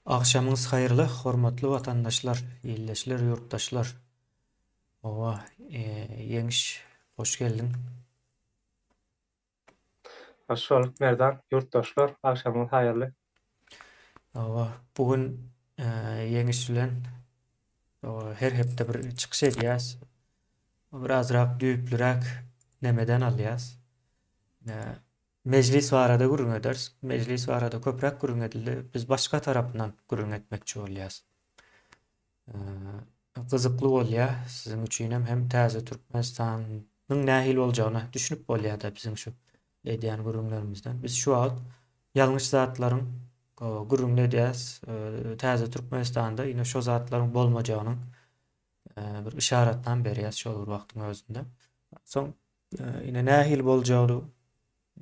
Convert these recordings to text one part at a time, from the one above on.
Agşamyňyz haýyrly, hormatly watandaşlar, ildeşler, ýurtdaşlar. Owa, Ýeňiş, hoş geldiň. Hoş bolduk Merdan, ýurtdaşlar, agşamyňyz haýyrly. Owa, bu gün Ýeňiş bilen her hepde bir çykyş edýäs. Birazrak düýplüräk nemeden alýas. Mejlis barada gürrüň ederis. Mejlis barada köpräk gürrüň edildi. Biz başga tarapyndan gürrüň etmekçi bolýas. Gyzykly bolýar siziň üçinem hem täze Türkmenistanyň nähili boljagyna düşünip bolýar-da biziň şu edýän gürrüňlerimizden. Biz şu wagt ýalňyş zatlaryň gürrüňini edýäs. Täze Türkmenistanda ine şo zatlaryň bolmajagynyň bir yşaratynam berýäs şol bir wagtyň özünde. Soň ine nähili boljagy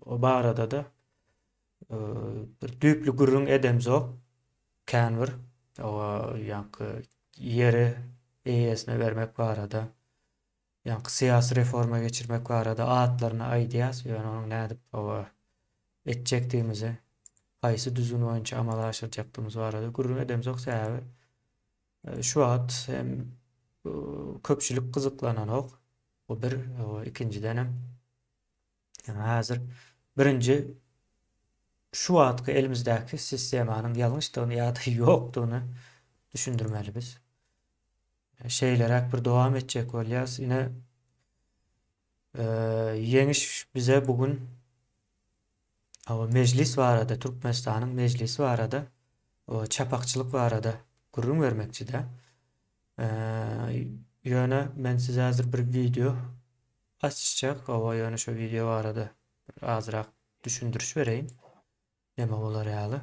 barada-da bir düýpli gürrüň edemzok kän bir ýaňky ýeri eýesine bermek barada ýaňky syýasy reforma geçirmek barada atlaryny aýdýas ýöne onuň nädip etjekdigimizi haýsy düzgün boýunça amala aşyrjakdygymyz barada gürrüň edemzok sebäbi Şu wagt hem köpçülik gyzyklananok. Bu bir, ikinjidenem häzir birinji şu wagtky elimizdäki sistemanyň ýalňyşdygyny ýa-da ýokdugyny düşündirmeli biz. Şeýleräk bir dowam etjek bolýas. Ine ýeňiş bize bu gün mejlis barada, Türkmenistanyň mejlisi barada çapakçylyk barada gürrüň bermekçi-dä. Ýöne men size häzir bir wideo açjak, oba ýöne şo wideo barada bir azrak düşündiriş bereýin. Neme bolar ýaly.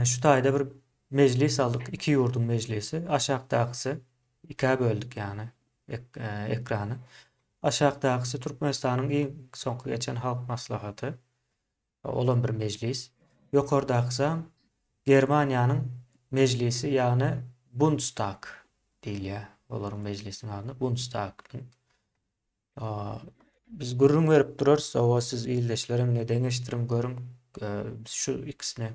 Şu taýda bir mejlis aldyk, iki ýurduň mejlisi. Aşakdakysy ikä böldük ýagny ekrany. Aşakdakysy Türkmenistanyň iň soňky geçen halk maslahaty. Olam bir mejlis. Ýokardakysam Germaniýanyň mejlisi, ýagny Bundstag diýilýär. Olaryň mejlisiniň adyna Bundstag. Biz gürrüň berip durarys, owa siz ildeşlerim ine deňeşdiriň görüň. Biz şu ikisini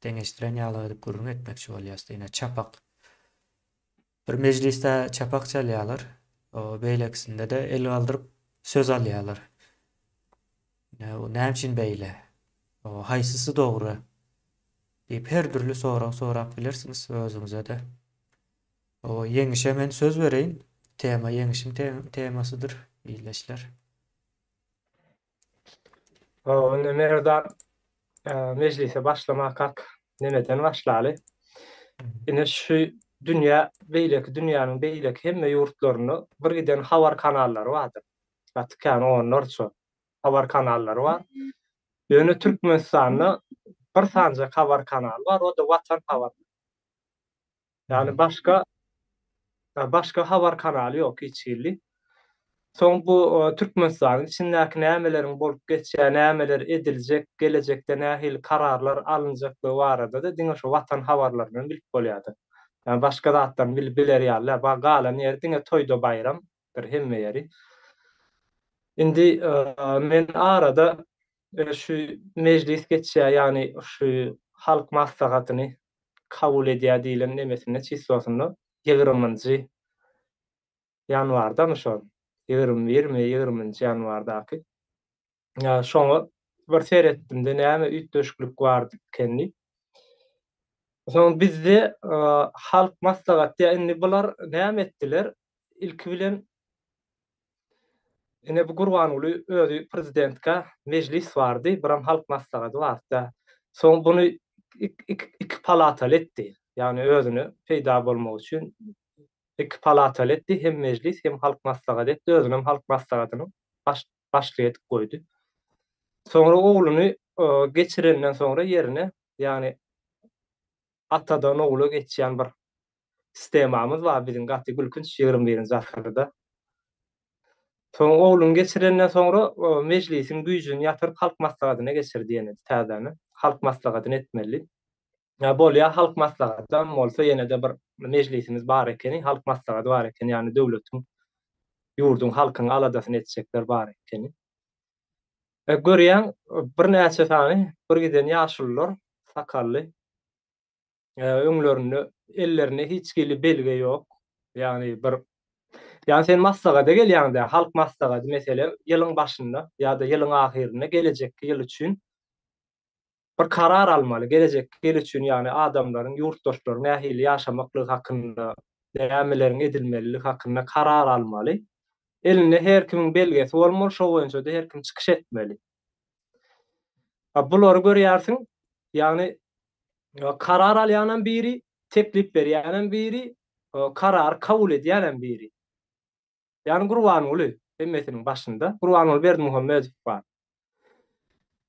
deňeşdiren ýaly edip gürrüň etmekçi bolýas ine çapak. Bir mejlisde çapak çalýarlar, beýlekisinde-de el galdyryp söz alýarlar. Ine, bu näme üçin beýle? Haýsysy dogry? diýip her dürli sorag sorap bilersiňiz özüňize-de. Ýeňişe men söz bereýin. Tema ýeňişiň temasydyr, ildeşler. Onda Merdan mejlise başlamakak nemeden başlaly. Ine şu dünýä beýleki dünýäniň beýleki hemme ýurtlarynda bir giden habar kanallary bardyr. Gaty kän onlarça habar kanallary bar. Ýöne Türkmenistanda bir sanjak habar kanaly bar, o-da Watan habar. Ýagny başga başga habar kanaly ýok hiç hili. Soň bu Türkmenistanyň içindäki nämeleriň bolup geçýär, nämeler ediljek, gelejekde nähili kararlar alynjakdygy barada-da diňe şu Watan habarlaryndan bilip bolýardy. Ýagny başga zatdan bilip biler ýaly däl. Galan ýeri diňe toýda baýramdyr hemme ýeri. Indi men arada şu mejlis geçýär, ýagny şu Halk Maslahatyny kabul edýär diýlen nemesinde, çislosynda ýigriminji ýanwardamy şol? Ýigrimibirmi, ýigriminji ýanwardaky. Ýa şoňa bir seretdimde näme üýtgeşiklik bar eken diýip. Soň bizde Halk Maslahaty diýýär, indi bular näme etdiler? Ilki bilen Ine bu Gurbanguly özi prezidentkä mejlis bardy, biram halk maslahaty bardy-da. Soň buny iki palataly etdi. Ýagny özüne peýda bolmak üçin iki palataly etdi, hem mejlis, hem halk maslahaty etdi, özünem halk maslahatynyň baş başlygy edip goýdy. Soňra ogluny geçirenden soňra ýerine, ýagny atadan ogula geçýän bir Sistemamyz bar biziň gaty gülkünç 21-nji asyrda. Soň ogluny geçirenden soňra mejlisiň güýjüni ýatyryp halk maslahatyna geçirdi ýene täzäni. Halk maslahatyny etmeli. Ýa bolýa halk maslahatam bolsa ýene-de bir mejlisimiz bar ekeni, halk maslahaty bar ekeni, ýagny döwletiň, ýurduň, halkyň aladasyny etjekler bar ekeni. E, görýäň birnäçe sany bir giden ýaşulular sakally. Öňlerinde ellerinde hiç hili belge ýok. Ýagny bir Ýagny sen maslahata gelýäňdä, halk maslahaty meselem ýylyň başynda ýa-da ýylyň ahyrynda gelejekki ýyl üçin bir karar almaly, gelejekki ýyl üçin ýagny adamlaryň, ýurtdaşlaryň nähili ýaşamaklygy hakynda, nämeleriň edilmeliligi hakynda karar almaly. Elinde her kimiň belgesi bolmaly, şo boýunça-da her kim çykyş etmeli. A bulary görýärsiň, ýagny karar alýanam biri, teklip berýänem biri, karary kabul edýänem biri. Ýagny Gurbanguly hemmesiniň başynda Gurbanguly Berdimuhamedow bar.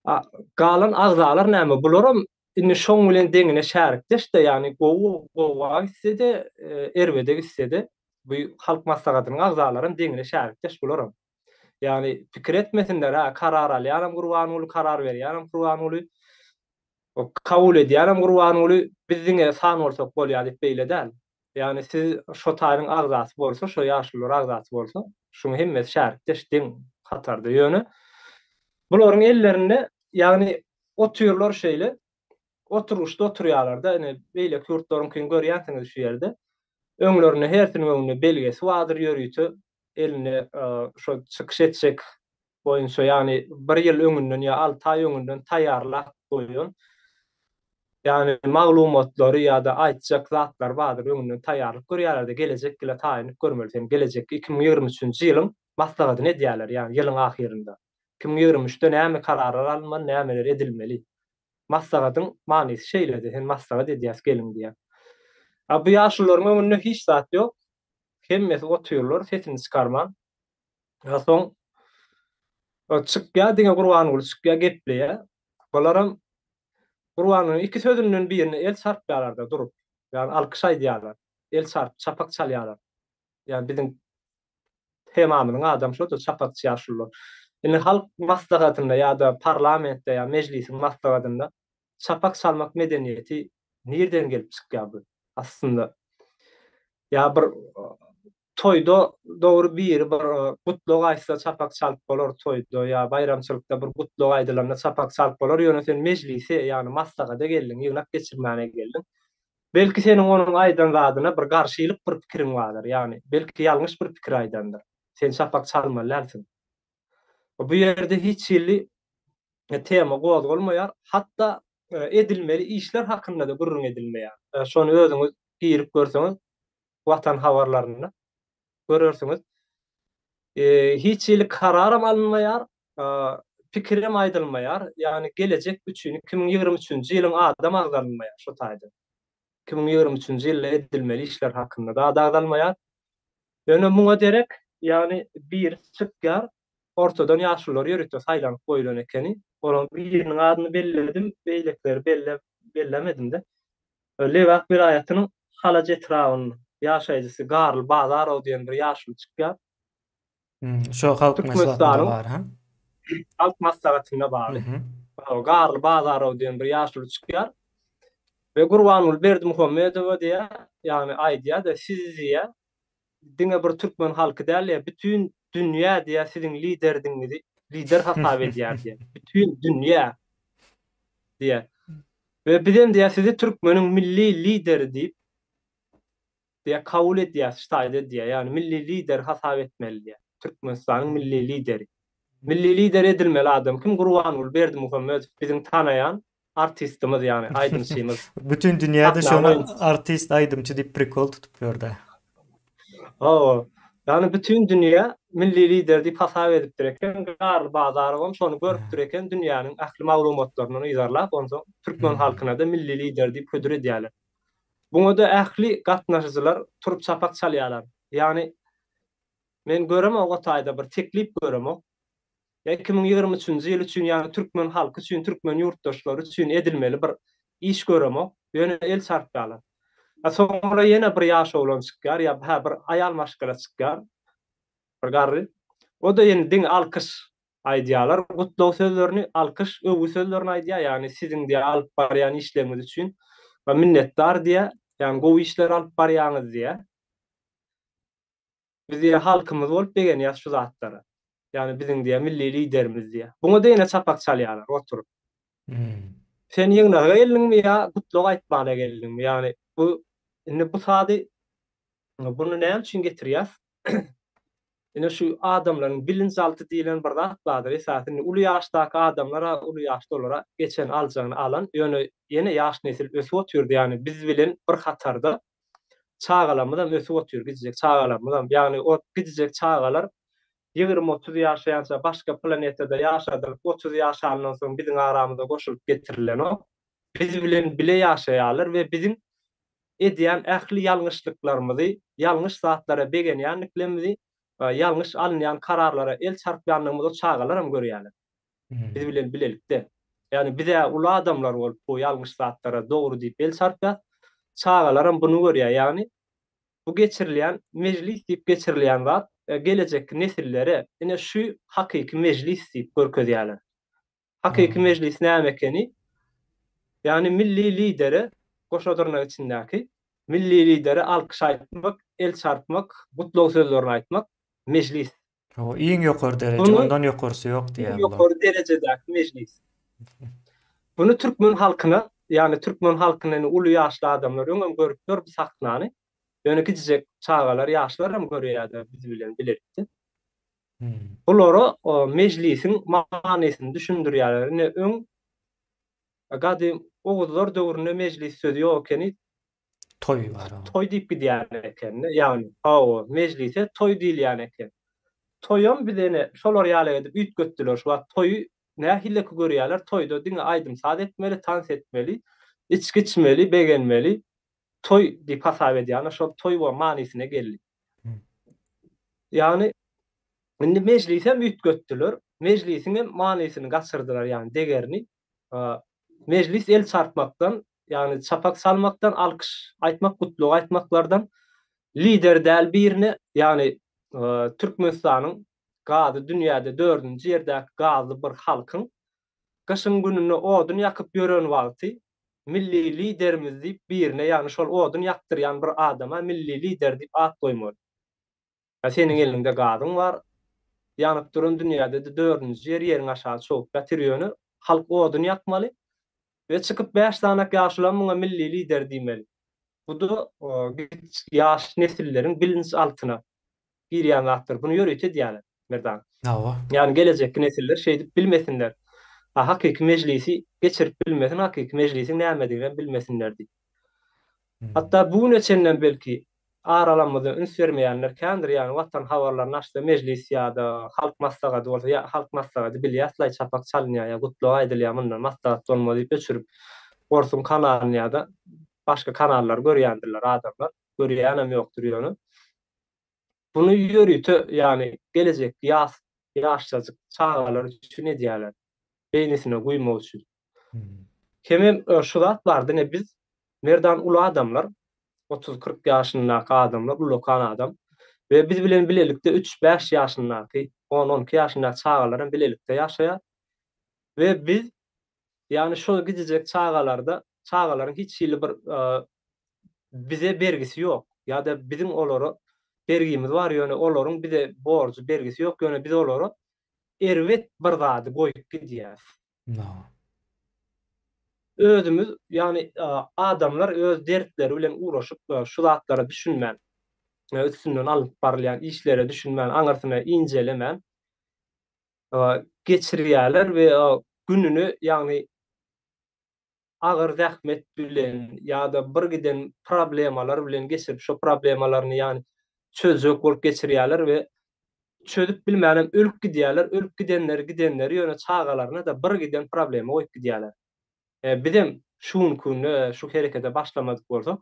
A galan agzalar näme? Bularam indi şoň bilen deňine şärikdeş-de, ýagny gowy gowga gitse-de, erbede gitse-de, bu Halk Maslahatynyň agzalaram deňine şärikdeş bularam. Ýagny pikir etmesinler, hä, karar alýanam Gurbanguly, karar berýänem Gurbanguly. Kabul edýänem Gurbanguly, biz diňe san bolsak bolýar diýip beýle däl. Ýagny siz şo taýyň agzasy bolsa, şo ýaşulular agzasy bolsa, şuň hemmesi şärikdeş deň hatarda. Ýöne bularyň ellerinde ýagny otyrlar şeýle, oturgyçda oturýarlar-da, ine beýleki ýurtlaryňkyny görýänsiňiz şu ýerde. Öňlerinde hersiniň öňünde belgesi bardyr ýörite elinde şo çykyş etjek boýunça, ýagny bir ýyl öňünden ýa alty aý öňünden taýýarlap goýan, ýagny maglumatlary ýa-da aýtjak zatlary bardyr, öňünden taýýarlyk görýärler-de, gelejek ýyla taýynlyk görmeli sen, gelejekki 2023-nji ýylyň maslahatyny edýärler, ýagny ýylyň ahyrynda. 2023-de näme kararlar alynmaly, nämeler edilmeli. Maslahatyň manysy şeýledi, sen maslahat edýäs, geliň diýýär. A bu ýaşulularyň öňünde hiç zat ýok, hemmesi otyrlar sesini çykarman. Ýa soň çykýar diňe Gurbanguly çykýar gepleýär. Bularam Gurbangulyň iki sözünden birine el çarpýarlar-da durup. Ýagny alkyş aýdýarlar. El çarpyp çapak çalýarlar. Ýagny biziň temamyzyň adam şo-da çapakçy ýaşulular. Indi halk maslahatynda ýa-da parlamentde ýa mejlisiň maslahatynda çapak çalmak medeniýeti nirden gelip çykýar bu aslynda? Ýa bir Toýda dogry biri bir gutlag aýtsa çapak çalyp bolar toýda ýa baýramçylykda bir gutlag aýdylanda çapak çalyp bolar ýöne sen mejlise ýagny maslahata geldiň ýygnak geçirmäne geldiň belki seniň onuň aýdan zadyna bir garşylyk bir pikiriň bardyr ýagny belki ýalňyş bir pikir aýdandyr sen çapak çalmaly dälsiň bu ýerde hiç hili tema gozgalmaýar hatda edilmeli işler hakynda-da gürrüň edilmeýär şony özüňiz girip görseňiz Watan habarlarynda görersiňiz. Hiç hili kararam alynmaýar, pikirem aýdylmaýar. Ýagny gelejek üçin 2023-nji ýylyň adam agzalynmaýar şu taýda. 2023-nji ýylda edilmeli işler hakynda-da ady agzalmaýar. Ýöne muňa derek, ýagny biri çykýar, ortadan ýaşulular ýörite saýlanyp goýlan ekeni. Olaryň biriniň adyny belledim, beýlekileri bellemedim-de. Lebap welaýatynyň Halaç etrabynyň ýaşaýjysy Garly Bazarow diýen bir ýaşuly çykýar. Şo halk maslahatynda bar, ha? Halk maslahatynda bar. Garly Bazarow diýen bir ýaşuly çykýar we Gurbanguly Berdimuhamedowa diýýär, ýagny aýdýar-da, siz diýýär, diňe bir türkmen halky däl diýýär, bütin dünýä diýýär siziň liderdigiňizi lider hasap edýär diýýär. Bütin dünýä diýýär. We bizem diýýär sizi türkmeniň milli lideri diýip diýýär kabul edýäs şu taýda diýýär. Ýagny milli lider hasap etmeli diýýär. Türkmenistanyň milli lideri. Milli lider edilmeli adam kim? Gurbanguly Berdimuhamedow biziň tanaýan artistimiz ýagny aýdymçymyz. Bütin dünýäde şony artist aýdymçy diýip prikol tutup ýörde. Hawa. Ýagny bütin dünýä milli lider diýip hasap edipdir eken. Garly Bazarowam şony görüpdir eken, dünýäniň ähli maglumatlaryndan yzarlap, onsoň türkmen halkyna-da milli lider diýip hödür edýärler. Buňa-da ähli gatnaşyjylar turup çapak çalýarlar. Ýagny men göremok o taýda bir teklip göremok. 2023-nji ýyl üçin, ýagny türkmen halky üçin, türkmen ýurtdaşlary üçin edilmeli bir iş göremok. Ýöne el çarpýarlar. A soňra ýene bir ýaş oglan çykýar, ýa hä bir aýal maşgala çykýar. Bir garry. O-da ýene diňe alkyş aýdýarlar, gutlag sözlerini, alkyş, öwgi sözlerini aýdýar, ýagny siziň diýýär alyp barýan işleriňiz üçin minnetdar diýýär, ýagny gowy işler alyp barýaňyz diýýär. Biz diýýär halkymyz bolup begenýäs şu zatlara. Ýagny biziň diýýär milli liderimiz diýýär. Buňa-da ýene çapak çalýarlar oturyp. Sen ýygnaga geldiňmi ýa gutlag aýtmana geldiňmi? Ýagny bu indi bu sady buny näme üçin getirýäs? Ine şu adamlaryň bilinç alty diýlen bir zat bardyr. Esasy indi uly ýaşdaky adamlar-a uly ýaşda olara geçen aljagyny alan, ýöne ýene ýaş nesil ösüp otyrdy. Ýagny biz bilen bir hatarda çagalarymyzam ösüp otyr, gidjek çagalarymyzam. Ýagny o gidjek çagalar 20-30 ýaşaýança başga planetada ýaşadylyp, 30 ýaşandan soň biziň aramyza goşulyp getirilenok. Biz bilen bile ýaşaýarlar we biziň edýän ähli ýalňyşlyklarymyzy, ýalňyş zatlara begenýänliklerimizi, ýalňyş alynýan kararlara el çarpýanlygymyzy o çagalaram görýärler. Biz bilen bilelikde. Ýagny biz-ä uly adamlar bolup bu ýalňyş zatlara dogry diýip el çarpýas. Çagalaram buny görýär. Ýagny bu geçirilýän mejlis diýip geçirilýän zat gelejekki nesillere ine şu hakyky mejlis diýip görkezýärler. Hakyky mejlis näme ekeni? Ýagny milli lidere, goşa dyrnak içindäki, milli lidere alkyş aýtmak, el çarpmak, gutlag sözlerini aýtmak mejlis. O iň ýokary dereje, ondan ýokarsy ýok diýýär bular. Iň ýokary derejedäki mejlis. Buny türkmen halkyna, ýagny türkmen halkyna indi uly ýaşly adamlar öňem görüpler bu sahnany. Ýöne kiçijek çagalar, ýaşlar hem görýärdi biz bilen bilelikde. Bulara mejlisiň manysyny düşündirýärler. Ine öň gadym oguzlar döwründe mejlis sözi ýok ekeni. Toý bar. Toý diýip gidýän eken. Ýagny, hawa, mejlise toý diýilýän eken. Toýam bize ine şolar ýaly edip üýtgetdiler. Şu wagt toýy nähileki görýärler? Toýda diňe aýdym-saz etmeli, tans etmeli, içgi içmeli, begenmeli. Toý diýip hasap edýärler. Şol toý manysyna geldi. Ýagny indi mejlisem üýtgetdiler. Mejlisiň hem manysyny gaçyrdylar, ýagny degerini. Mejlis el çarpmakdan, ýagny çapak salmakdan, alkyş aýtmak, gutlag aýtmaklardan lider däl birine, ýagny Türkmenistanyň gazy dünýäde dördünji ýerdäki gazly bir halkyň gyşyň gününde odun ýakyp ýören wagty milli liderimiz diýip birine, ýagny şol odun ýakdyrýan bir adama milli lider diýip at goýmaly. Ýa seniň eliňde gazyň bar, ýanyp duran dünýäde-de dördünji ýer ýeriň aşagy çogup ýatyr ýöne halk odun ýakmaly we çykyp bäş sanak ýaşulam muňa milli lider diýmeli. Bu-da ýaş nesilleriň bilinç altyna girýän zatdyr. Buny ýörite edýärler, Merdan. Hawa. Ýagny gelejekki nesiller şeýdip bilmesinler. Ha hakyky mejlisi geçirip bilmesin, hakyky mejlisiň nämediginem bilmesinler diýip. Hatda bu güne çenlem belki aralamyzda üns bermeýänler kändir, ýagny Watan habarlaryny açsa mejlis ýa-da Halk maslahady bolsa, ýa Halk maslahady bilýäs-laý çapak çalynýar ýa gutlag aýdylýar mundan maslahat bolmaz diýip öçürip orsuň kanalyny ýa-da başga kanallary görýändirler adamlar, görýänem ýokdur ýöne. Buny ýörite, ýagny gelejekki ýas ýaşjajyk çagalar üçin edýärler. Beýnisine guýmak üçin. Hemem şu zat bar, diňe biz Merdan uly adamlar, 30-40 ýaşyndaky adamlar, ullakan adam we biz bilen bilelikde 3-5 ýaşyndaky, 10-12 ýaşyndaky çagalar hem bilelikde ýaşaýar. We biz Ýagny şol gidijek çagalarda çagalaryň hiç hili bir bize bergisi ýok ýa-da biziň olara bergimiz bar ýöne olaryň bize borjy bergisi ýok ýöne biz olara erbet bir zady goýup gidýäs. Özümiz ýagny adamlar öz dertleri bilen uğraşyp şu zatlara düşünmän üstünden alyp barylýan işlere düşünmän aňyrsyna incelemän geçirýärler we gününi, ýagny agyr zähmet bilen ýa-da bir giden problemalar bilen geçirip, şo problemalaryny ýagny çözjek bolup geçirýärler we çözüp bilmänem ölüp gidýärler, ölüp gidenleri gidenleri ýöne çagalaryna-da bir giden problema goýup gidýärler. Bizem şu günki günde şu herekete başlamadyk bolsak,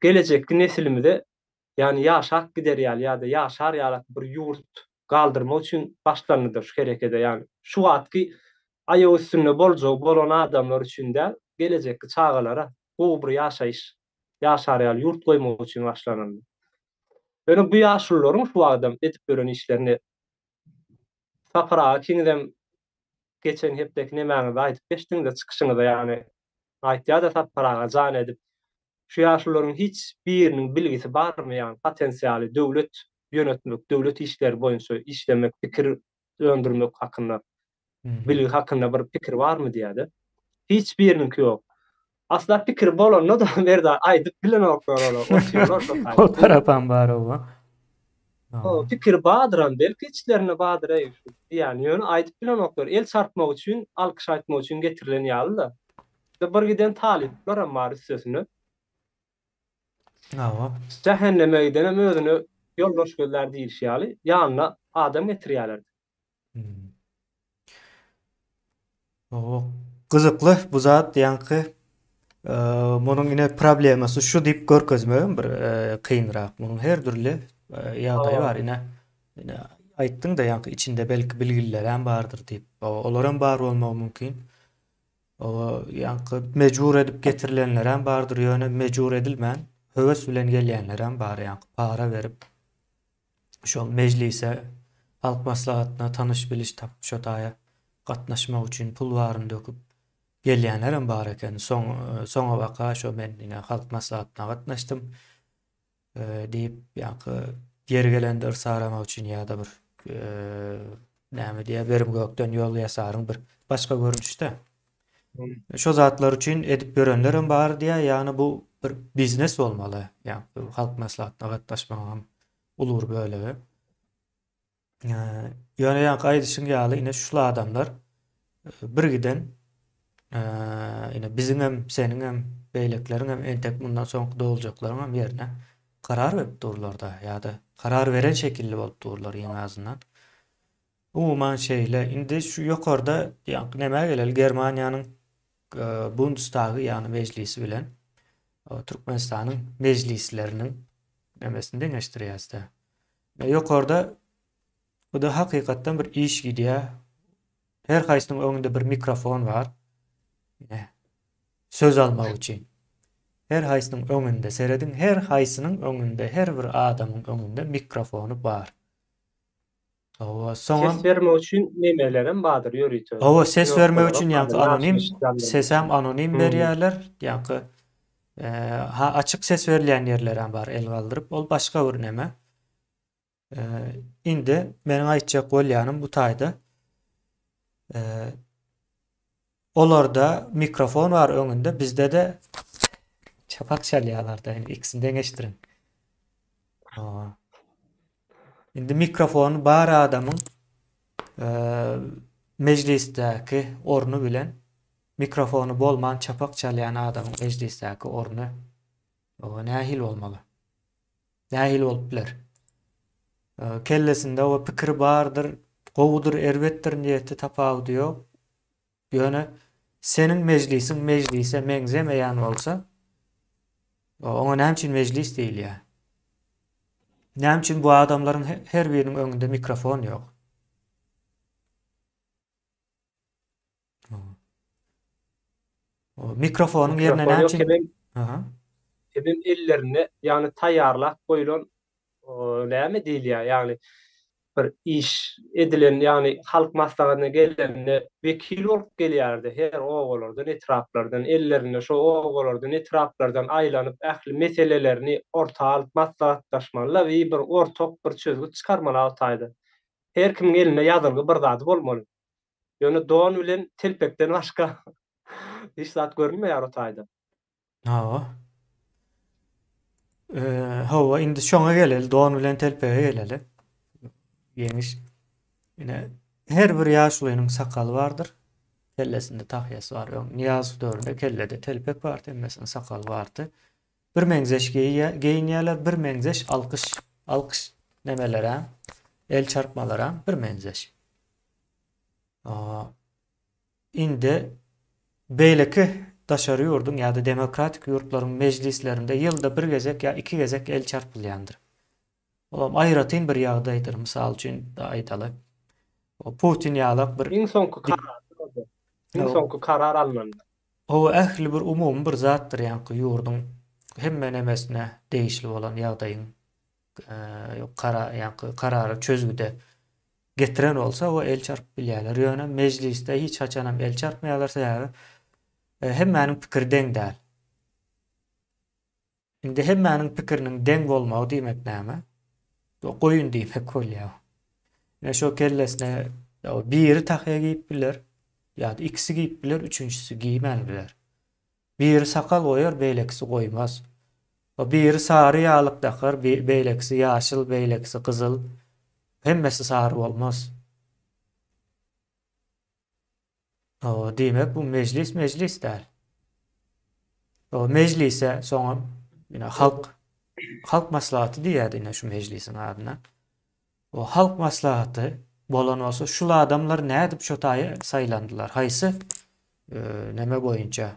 gelejekki nesilimize Ýagny ýaşap gider ýaly ýa-da ýaşar ýalak bir ýurt galdyrmak üçin başlanydyr şu herekede. Ýagny şu wagtky aýak üstünde boljagy bolan adamlar üçin däl, gelejekki çagalara gowy bir ýaşaýyş, ýaşar ýaly ýurt goýmak üçin başlanyldy. Ýöne bu ýaşulularyň şu wagtam edip ýören işlerini Sapar aga ikiňizem geçen hepdeki nemäňizde aýdyp geçdiňizde çykyşyňyzda ýagny aýtýada Sapar aga jan edip Şu ýaşulularyň hiç biriniň bilgisi barmy, ýagny potensialy döwlet ýönetmek, döwlet işleri boýunça işlemek, pikir öndürmek hakynda, bilgi hakynda bir pikir barmy diýýär-de. Hiç biriniňki ýok. Asla pikiri bolanda-da Merdan aýdyp bilenoklar olar. Otyrlar şo taýda. O tarapam bar oba. O pikiri bardyram belki içlerinde bardyr eý şu diýýän. Ýöne aýdyp bilenoklar. El çarpmak üçin, alkyş aýtmak üçin getirilen ýaly-da. Bir giden talyplaram bar üstesine. Hawa. Jähenneme gidenem özüne ýoldaş gözlär diýlişi ýaly, ýanyna adam getirýärler. Hmm. Hawa. Gyzykly bu zat ýaňky e, munuň ine problemasy şu diýip görkezmegem bir e, kynrak. Munuň her dürli e, ýagdaýy bar. Ine ine aýtdyň-da ýaňky içinde belki bilgililerem bardyr diýip. Olaram bar bolmagy mümkin. Oba ýaňky mejbur edip getirilenlerem bardyr, ýöne mejbur edilmän höwes bilen gelýänlerem bar, ýaňky para berip şol mejlise, halk maslahatyna tanyş-biliş tapyp şo taýa gatnaşmak üçin pul baryny döküp gelýänlerem bar eken. Soň soňabaka şo men ine halk maslahatyna gatnaşdym. Diýip, ýaňky ýeri gelende yrsaramak üçin ýa-da bir näme diýýär, berim gökden ýol ýasaryň bir başga görnüşde. Şo zatlar üçin edip ýörenlerem bar diýýär, ýagny bu bir biznes bolmaly, ýagny halk maslahatyna gatnaşmagyň uly bir bölegi. Ýöne ýaňky aýdyşyň ýaly ine şul adamlar birgiden ine biziňem seniňem beýlekileriňem entek mundan soňky doljaklaryňam ýerine karar berip durlarda ýa-da karar beren şekilli bolup durlar iň azyndan. Umuman şeýle. Indi şu ýokarda ýaňky nämä geleli Germaniýanyň Bundestagy ýagny mejlisi bilen Türkmenistanyň mejlisleriniň nemesini deňeşdirýäs-de. Ýokarda bu-da hakykatdan bir iş gidýär. Her haýsynyň öňünde bir mikrofon bar. Ine, söz almak üçin. Her haýsynyň öňünde serediň, her haýsynyň öňünde, her bir adamyň öňünde mikrofony bar. Hawa, soňam Ses bermek üçin nemelerem bardyr ýörite. Hawa, ses bermek üçin ýaňky anonim, sesem anonim berýärler. Ýaňky ha açyk ses berilýän ýerlerem bar el galdyryp, ol başga bir neme. Indi meniň aýtjak bolýanym bu taýda olarda mikrofon bar öňünde, bizde-de çapak çalýarlar-da, indi ikisini deňeşdiriň. Hawa. Indi mikrofony bar adamyň mejlisdäki orny bilen mikrofony bolman çapak çalýan adamyň mejlisdäki orny nähili bolmaly? Nähili bolup biler? Kellesinde o pikiri bardyr, gowudyr, erbetdir niýeti tapawudy ýok. Ýöne seniň mejlisiň mejlise meňzemeýän bolsa, oňa näme üçin mejlis diýilýär? Näme üçin bu adamlaryň her biriniň öňünde mikrofon ýok? Mikrofonyň ýerine näme üçin? Aha. Hemem ellerinde, ýagny taýýarlap goýlan näme diýilýär, ýagny bir iş edilen, ýagny halk maslahatyna gelende wekil bolup gelýärdi her obalardan, etraplardan, ellerinde şo obalardan, etraplardan aýlanyp ähli meselelerini orta alyp maslahatlaşmaly-la we bir ortak bir çözgüt çykarmaly o taýda. Her kimiň elinde ýazylgy bir zady bolmaly. Ýöne don bilen telpekden başga hiç zat görünmeýär o taýda. Hawa. Hawa, indi şoňa geleli, don bilen telpege geleli. Ýeňiş. Ine, her bir ýaşulynyň sakaly bardyr. Kellesinde tahýasy bar. Öň Nyýazow döwründe kellede telpek bardy, hemmesiniň sakaly bardy. Bir meňzeş geýinýärler, bir meňzeş alkyş, alkyş nemelerem, el çarpmalaram bir meňzeş. Indi beýleki daşary ýurduň ýa-da demokratik ýurtlaryň mejlislerinde ýylda bir gezek ýa iki gezek el çarpylýandyr. Olam aýratyn bir ýagdaýdyr. Mysal üçin aýdaly, Putin ýalak bir Iň soňky karar Iň soňky karar alnanda. Hawa, ähli bir umumy bir zatdyr, ýaňky ýurduň hemme nemesine degişli bolan ýagdaýyň kara ýaňky karary çözgüde getiren bolsa o el çarpyp bilýärler. Ýöne mejlisde hiç haçanam el çarpmaýarlar sebäbi e, hemmäniň pikiri deň däl. Indi hemmäniň pikiriniň deň bolmagy diýmek näme? Goýun diýmek bolýar. Ine şo kellesine biri tahýa geýip biler. Ýa-da ikisi giýip biler, üçünjisi giýmän biler. Biri sakal goýar, beýlekisi goýmaz. O biri sary ýalyk dakar, beýlekisi ýaşyl, beýlekisi gyzyl. Hemmesi sary bolmaz. O, diýmek bu mejlis mejlis däl. O mejlise soňam ine halk halk maslahaty diýýärdi ine şu mejlisiň adyna. O halk maslahaty bolan bolsa şul adamlar nädip şo taýa saýlandylar? Haýsy neme boýunça?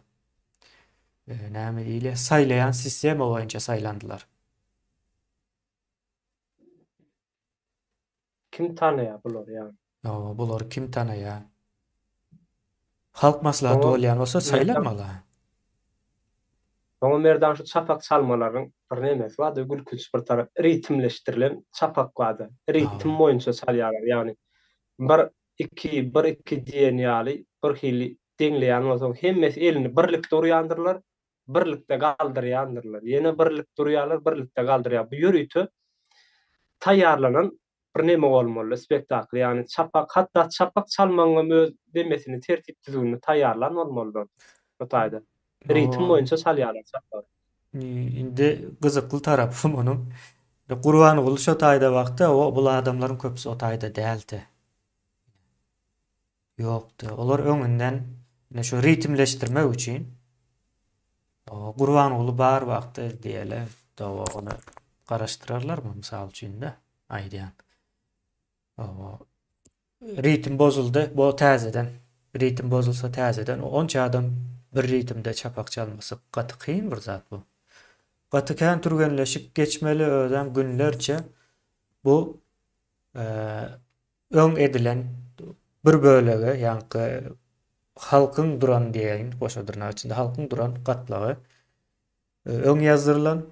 Näme diýilýär? Saýlaýan sistema boýunça saýlandylar. Kim tanaýar bulary ýa? Hawa, bulary kim tanaýar? Halk maslahaty bolýan bolsa saýlanmaly. Oňa Merdan şu çapak çalmalaryň bir nemesi bardy, gülkünç bir tarap, ritmleşdirilen çapak bardy. Ritm boýunça çalýarlar, ýagny bir, iki, bir, iki diýen ýaly bir hili deňleýän bolsaň, hemmesi elini birlikde urýandyrlar, birlikde galdyrýandyrlar. Ýene birlikde urýarlar, birlikde galdyrýar. Bu ýörite taýýarlanan bir neme bolmaly spektakl, ýagny çapak, hatda çapak çalmagyňam öz nemesini, tertip-düzgünini taýýarlan bolmalylar bu taýda. Ritm boýunça çalýarlar çapagy. Indi gyzykly tarapy munuň, Gurbanguly şo taýda wagty o bul adamlaryň köpüsi o taýda däldi. Ýokdy. Olar öňünden ine şu ritmleşdirmek üçin Gurbanguly bar wagty diýeli, dawa ony garaşdyrarlarmy mysal üçin-de aýdýan. Ritm bozuldy, bu täzeden. Ritm bozulsa täzeden. Onça adam bir ritmde çapak çalmasy gaty kyn bir zat bu. Gaty kän türgenleşik geçmeli özem günlerçe. Bu öň edilen bir bölegi, ýaňky halkyň duran diýeýin, goşa dyrnak içinde halkyň duran gatlagy öň ýazdyrylan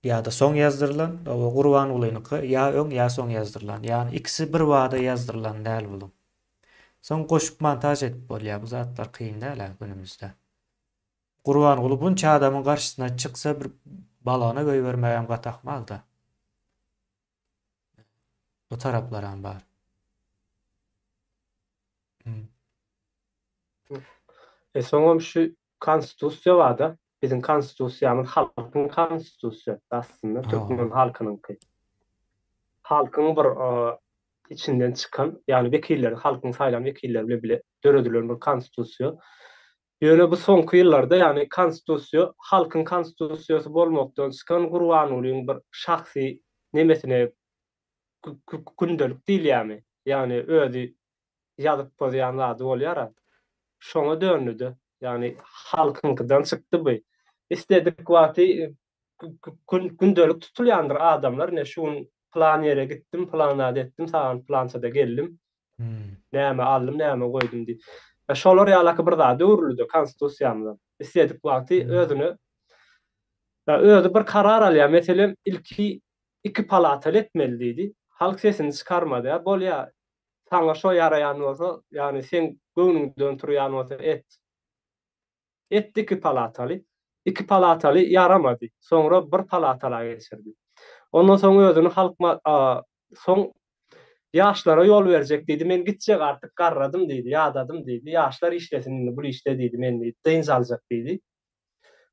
ýa-da soň ýazdyrylan, o Gurbangulynyňky ýa öň ýa soň ýazdyrylan. Ýagny ikisi bir bada ýazdyrylan däl buluň. Soň goşup montaž edip bolýar. Bu zatlar kyn däl-ä günümizde. Gurbanguly bunça adamyň garşysyna çyksa bir balona goýbermegem gaty ahmal-da. Bu taraplaram bar. Hmm. E soňam şu konstitusiýa barda, biziň konstitusiýamyz halkyň konstitusiýasy aslynda türkmen halkynyňky. Halkyň bir içinden çykan, ýagny wekilleri, halkyň saýlan wekilleri bilen bile döredilen bir konstitusiýa. Ýöne bu soňky ýyllarda, ýagny konstitusiýa halkyň konstitusiýasy bolmakdan çykan Gurbangulyň bir şahsy nemesine gündelik diýilýärmi? Ýagny özi ýazyp pozýan zady bolýar-a. Şoňa döndü-de. Ýagny halkyňkydan çykdy bu. Isledik wagty gündelik tutulýandyr adamlar, ine şu gün pylan ýere gitdim, pylan zat etdim, sagat pylançada geldim. Näme aldym, näme goýdum diýip. E, şolar ýalaky bir zada öwrüldi konstitusiýamyzam. Isledik wagty özüne özi bir karar alýar. Meselem, ilki iki palataly etmeli diýdi. Halk sesini çykarmady. Ýa bolýa, saňa şo ýaraýan bolsa, ýagny seň göwnüňden turýan bolsa et. Etdi iki palataly. Iki palataly ýaramady. Soňra bir palatala geçirdi. Ondan soň özüni halk soň ýaşlara ýol berjek diýdi. Men gitjek artyk garradym diýdi, ýadadym diýdi. Ýaşlar işlesin indi bul işde diýdi. Men diýdi, dynç aljak diýdi.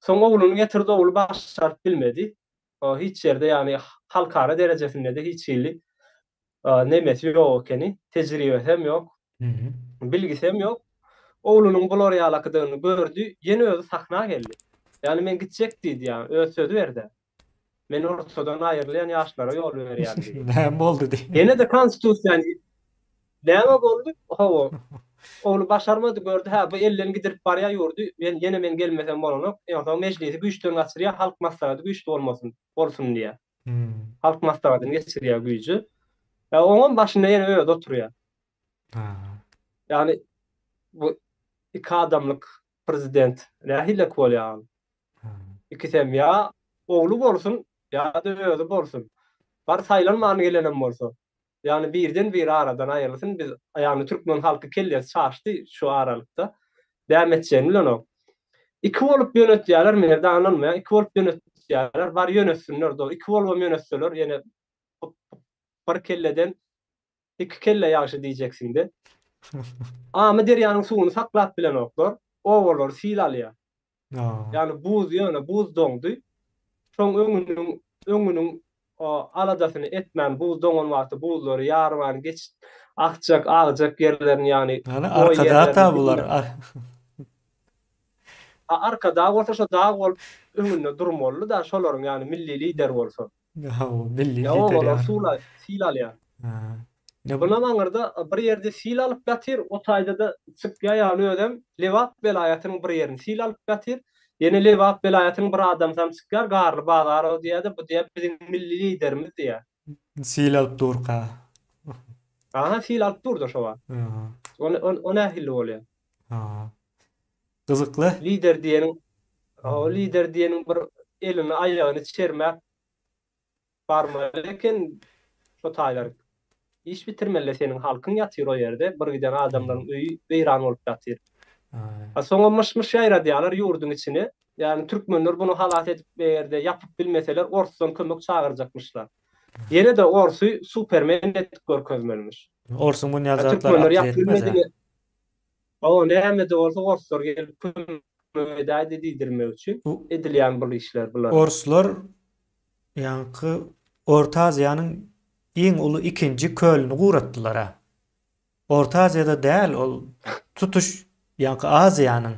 Soň ogluny getirdi, ogly başaryp bilmedi. Hiç ýerde ýagny halkara derejesinde-de hiç hili nemesi ýok ekeni, tejribesi hem ýok. Bilgisem ýok. Oglunyň bular ýalakydygyny gördi, ýene özi sahna geldi. Ýagny men gitjek diýdi, ýagny öz sözi berdi. Men ortadan aýrylýan ýaşlara ýol berýän diýdi. Näme boldy diýdi. Ýene-de konstitusiýany Näme boldy? Hawa. Ogly başarmady, gördi, hä, bu elden gidirip barýar ýurdy, men ýene men gelmesem bolanok. Onsoň mejlisi güýçden gaçyrýar, halk maslahaty güýçli bolmasyn, bolsun diýýär. Halk maslahatyny geçirýär güýji. Oňam başynda ýene özi oturýar. Ýagny bu iki adamlyk prezident nähilek bolýar? Ikisem ýa ogly bolsun, ýa-da özi bolsun. Bar saýlanman gelenem bolsa. Ýagny birden biri aradan aýrylsyn. Biz ýagny türkmen halky kellesi çaşdy şu aralykda. Näme etjegini bilenok. Iki bolup ýönetýärler, merde anlanmaýar. Iki bolup ýönetýärler. Bar ýönetsinler do. Iki bolubam ýönetseler ýene bir kelleden Iki kelle ýagşy diýjeksiňde. Amyderýanyň suwuny saklap bilenoklar, obalary sil alýar. Ýagny buz ýöne buz doňdy. Şoň öňüniň öňüniň aladasyny etmän buz doňan wagty buzlary ýarman geç akjak agjak ýerlerini ýagny Ýagny arkada-ta bular. A arkadag bolsa şo dag bolup öňünde durmalyda şolaryň ýagny milli lider bolsa. Hawa, milli lider ýa. Obalar suwla sil alýar. Bundan aňyrda bir ýerde sil alyp ýatyr, o taýda-da çykýar ýaly özem Lebap welaýatynyň bir ýerini sil alyp ýatyr. Ýene Lebap welaýatynyň bir adamsam çykýar, Garly Bazarow diýýär-de, bu diýýär biziň milli liderimiz diýýär. Sil alyp durka. Aha, sil alyp durda şo wagt. O o nähili bolýar? Ha. Gyzykly. Lider diýeniň, o lider diýeniň bir elini aýagyny çermäp Barmaly eken şo taýlar. Iş bitirmeli seniň halkyň ýatyr o ýerde bir giden adamlaryň öýi weýran bolup ýatyr. A soňam myş-myş ýaýradýalar ýurduň içine. Ýagny türkmenler buny halas edip egerde ýapyp bilmeseler orsdan kömek çagyrjakmyşlar. Ýene-de orsy supermen edip görkezmelimiş. Orsuň muny ýaly zatlara akly ýetmez-ä. Hawa näme-de bolsa orslar gelip kömek edäýdi diýdirmek üçin edilýän bul işler bular. Orslar ýaňky Orta Aziýanyň iň uly ikinji kölüni guratdylar-a. Orta Aziýada däl ol tutuş ýaňky Aziýanyň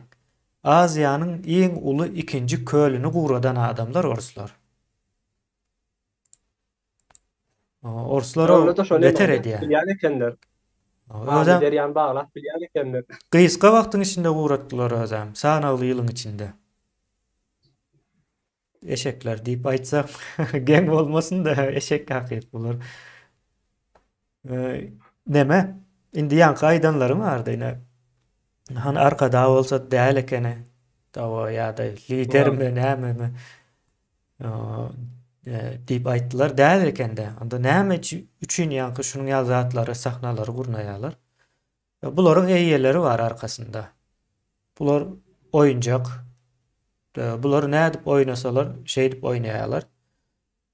Aziýanyň iň uly ikinji kölüni guradan adamlar orslar. Orslar o beter edýär. Bilýän ekenler. Özem derýany baglap bilýän ekenler. Gysga wagtyň içinde guratdylar özem, sanagly ýylyň içinde. Eşekler diýip aýtsak geň bolmasyn-da, eşek hakyt bular. Neme? Indi ýaňky aýdanlarym bardy ine. Hany arkadag bolsa däl ekeni. Dawa ýa-da lidermi, nämemi? Diýip aýtdylar. Däl ekende. Onda näme üçin ýaňky şunuň ýaly zatlary, sahnalary gurnaýarlar? Bularyň eýeleri bar arkasynda. Bular oýunjak. Bulary nädip oýnasalar, şeýdip oýnaýarlar.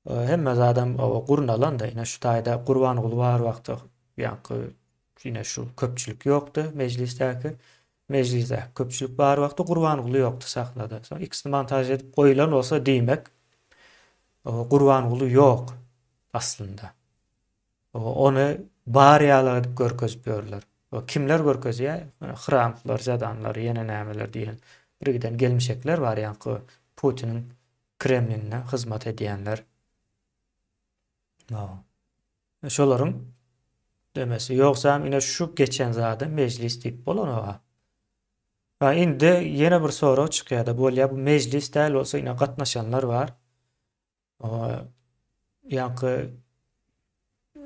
Hemme zadam gurnalan-da, ine şu taýda Gurbanguly bar wagty ýaňky ine şu köpçülik ýokdy mejlisdäki. Mejlisdäki köpçülik bar wagty Gurbanguly ýokdy sahnada. Soň ikisini montaž edip goýlan bolsa diýmek Gurbanguly ýok aslynda. Ony bar ýaly edip görkezip ýörler. Kimler görkezýär? Hramlar, Žadanlar, ýene nämeler diýen birgiden gelmişekler bar ýaňky Putiniň Kremlinde hyzmat edýänler. Şolaryň demesi. Ýogsam ine şu geçen zada mejlis diýip bolanok-a. Ha indi ýene bir sorag çykýar-da, bolýa bu mejlis däl bolsa ine gatnaşanlar bar. Ýaňky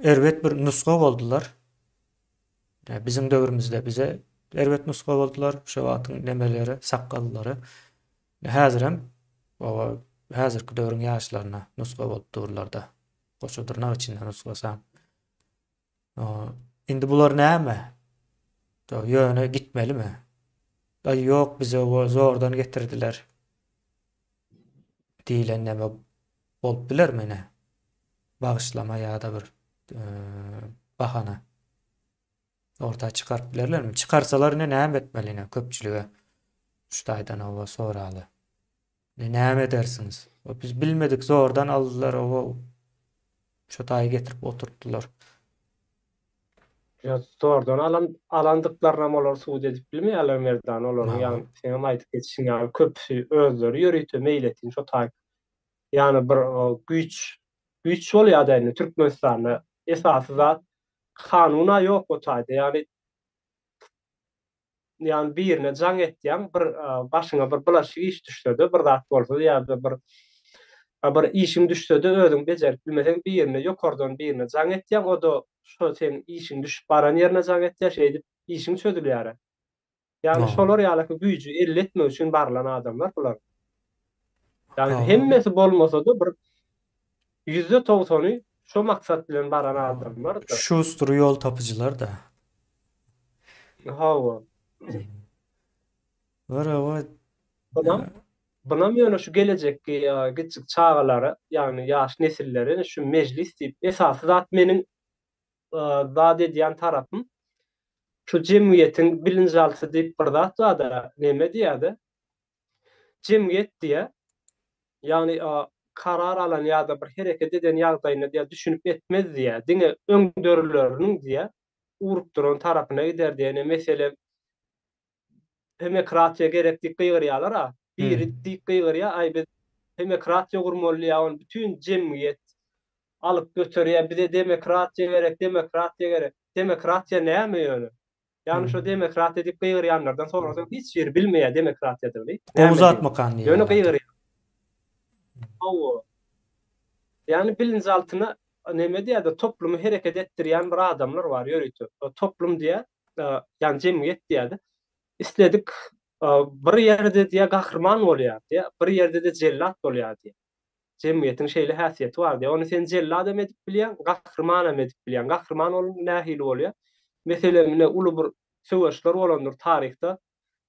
erbet bir nusga boldular. Biziň döwrümizde bize erbet nusga boldular. Şo wagtyň nemeleri, sakgallary. Häzirem häzirki döwrüň ýaşlaryna nusga bolup durlar-da. Goşa dyrnak içinde nusgasam. Indi bular näme? Ýöne gitmelimi? Aý ýok bize zordan getirdiler. Diýlen näme bolup bilermi ine? Bagyşlama ýa-da bir bahana. Orta çykaryp bilerlermi? Çykarsalar ine näme etmeli ine köpçülige? Şu taýdan oba soraly. Ne näme edersiňiz? Biz bilmedik zordan aldylar oba şu taýy getirip oturtdylar. Ýa zordan alan alandyklarynam olar subut edip bilmeýärler Merdan olaryň ýagny seňem aýdyp geçişiň ýaly köpüsi özleri ýörite meýletin şo taý ýagny bir güýç güýç bolýada indi Türkmenistanda esasy zat kanuna ýok o taýda ýagny ýagny birine jaň etýäň, bir başyňa bir bulaşyk iş düşse-de, bir zat bolsa ýa-da bir bir işiň düşse-de özüň bejerip bilmeseň birine ýokardan birine jaň etýäň, o-da şo seň işiň düşüp baran ýerine jaň etýär, şeýdip işiň çözülýär. Ýagny şolar ýalyky güýji elde etmek üçin barylan adamlar bular. Ýagny hemmesi bolmasa-da bir ýüzde togsany şo maksat bilen baran adamlar-da. Şustry ýol tapyjylar-da. Hawa. Bir hawa. Bunam, bunam ýöne şu gelejekki kiçjik çagalara, ýagny ýaş nesillere şu mejlis diýip, esasy zat meniň zat edýän tarapym. Şu jemgyýetiň bilinjalsy diýip bir zat bar-da, neme diýýär-de? Jemgyýet diýýär, ýagny karar alan ýa-da bir hereket eden ýagdaýyna diýýär, düşünip etmez diýýär. Diňe öňderileriniň diýýär, urup duran tarapyna gider diýýär. Ine, meselem, Demokratiýa gerek diýip gygyrýarlar-a. Biri diýip gygyrýar, aý biz demokratiýa gurmaly diýýär, ony bütin jemgyýet alyp göterýär, bize demokratiýa gerek, demokratiýa gerek. Demokratiýa näme ýöne? Ýagny şo demokratiýa diýip gygyrýanlardan sorasaň hiç biri bilmeýär demokratiýadygyny. Gowy zatmykan diýýär. Ýöne gygyrýar. Hawa. Ýagny bilinjaltyna neme diýýär-de, toplumy hereket etdirýän bir adamlar bar ýörite. Toplum diýýär, ýagny jemgyýet diýýär-de. Isledik bir ýerde diýýär gahryman bolýar diýýär, bir ýerde-de jellat bolýar diýýär. Jemgyýetiň şeýle häsiýeti bar diýýär. Ony sen jelladam edip bilýäň, gahrymanam edip bilýäň. Gahryman ol nähili bolýar? Meselem, ine uly bir söweşler bolandyr taryhda.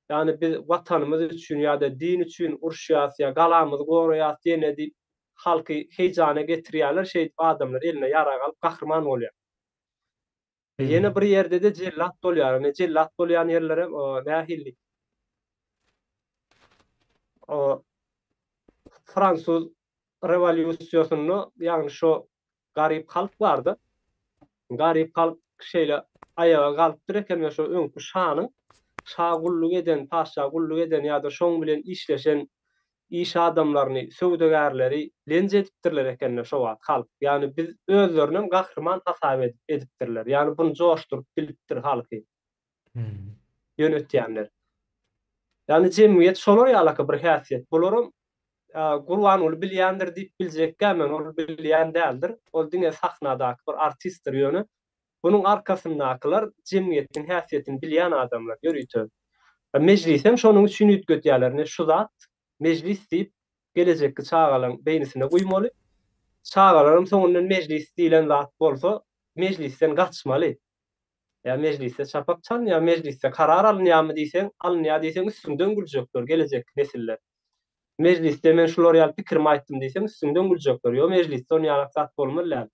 Ýagny biz Watanymyz üçin ýa-da din üçin uruşýas ýa galamyzy goraýas diýene diýip halky heýjana getirýärler, şeýdip adamlar eline ýarag alyp gahryman bolýar. Ýene bir ýerde-de jellat bolýar. Ine jellat bolýan ýerlerem nähili? Fransuz rewolýusiýasynda, ýagny şo garyp halk bardy. Garyp halk şeýle aýaga galypdyr eken we şo öňki şanyň şa gulluk eden, patyşa gulluk eden ýa-da şoň bilen işleşen iş adamlaryny, söwdagärleri lenç edipdirler ekende şo wagt halk. Ýagny biz özlerinem gahryman hasap edip edipdirler. Ýagny buny joşduryp bilipdir halky. Ýönetýänler. Ýagny jemgyýet şolar ýalaka bir häsiýet. Bularam Gurbanguly bilýändir diýip biljekkä men, ol bilýän däldir. Ol diňe sahnadaky bir artistdir ýöne bunuň arkasyndakylar jemgyýetiň häsiýetini bilýän adamlar ýörite. Mejlisem şonuň üçin üýtgedýärler. Ine şu zat mejlis diýip gelejekki çagalaň beýnisine guýmaly. Çagalaram soňundan mejlis diýlen zat bolsa mejlisden gaçmaly. Ýa mejlisde çapak çalynýar, mejlisde karar alynýarmy diýseň, alynýar diýseň üstüňden güljekler gelejekki nesiller. Mejlisde men şular ýaly pikirimi aýtdym diýseň üstüňden güljekler. Ýok mejlisde on ýalak zat bolmaly däl.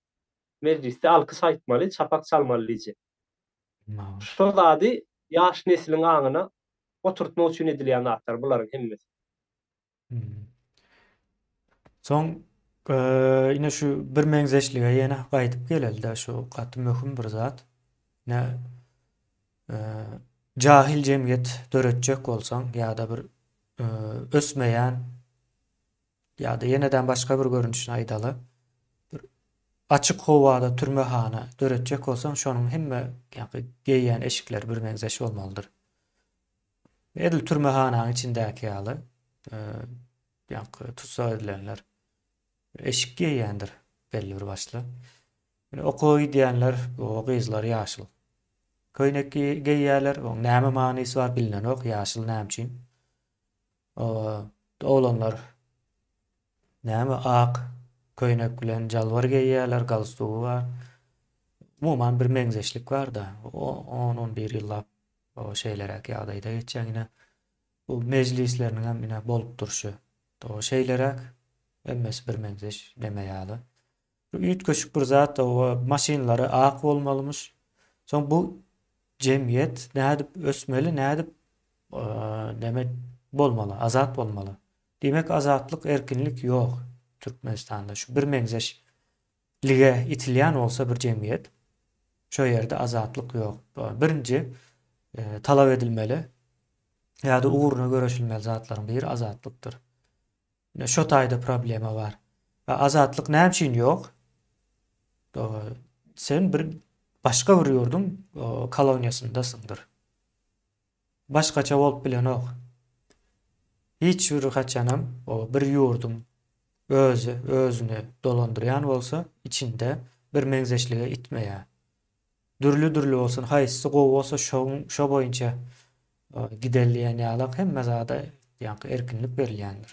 Mejlisde alkyş aýtmaly, çapak çalmaly diýjek. Şo zady ýaş nesliň aňyna oturtmak üçin edilýän zatlar bularyň hemmesi. Soň ine şu birmeňzeşlige ýene gaýdyp geleli-de, şu gaty möhüm bir zat. Ine jahil jemgyýet döretjek bolsaň ýa-da bir ösmeýän ýa-da ýeneden başga bir görnüşini aýdaly, bir açyk howada türmehana döretjek bolsaň, şonuň hemme ýa-da geýýän eşikleri birmeňzeş bolmalydyr. Edil türmehananyň içindäki ýaly, ýaňky tussag edilenler eşik geýýändir belli bir başly. Ýöne okuwa gidýänler, o gyzlar ýaşyl köýnek geýýärler. Oň näme manysy bar bilinenok, ýaşyl näme üçin? Oglanlar näme ak köýnek bilen jalbar geýýärler, galstugy bar. Umuman bir meňzeşlik bar-da. On-on bir ýyllap O şeýleräk ýagdaýda geçýär ine. Bu mejlisleriniň hem ine bolup durşy. O şeýleräk hemmesi birmeňzeş neme ýaly. Bu üýtgeşik bir zat o maşynlary ak bolmalymyş. Soň bu jemgyýet nädip ösmeli, nädip neme bolmaly, azat bolmaly. Diýmek azatlyk, erkinlik ýok Türkmenistanda. Şu birmeňzeş lige itilýän bolsa bir jemgyýet, şo ýerde azatlyk ýok. Birinji talap edilmeli ýa-da ugruna göreşilmeli zatlaryň biri azatlykdyr. Ine şo taýda problema bar. Azatlyk näme üçin ýok? Sen bir başga bir ýurduň koloniýasyndasyňdyr. Başgaça bolup bilenok. Hiç bir haçanam o bir ýurduň özi özüni dolandyrýan bolsa içinde bir meňzeşlige itmeýär. Dürli dürli bolsun haýsysy gowy bolsa şoň şo boýunça gideli diýen ýalak hemme zada ýaňky erkinlik berilýändir.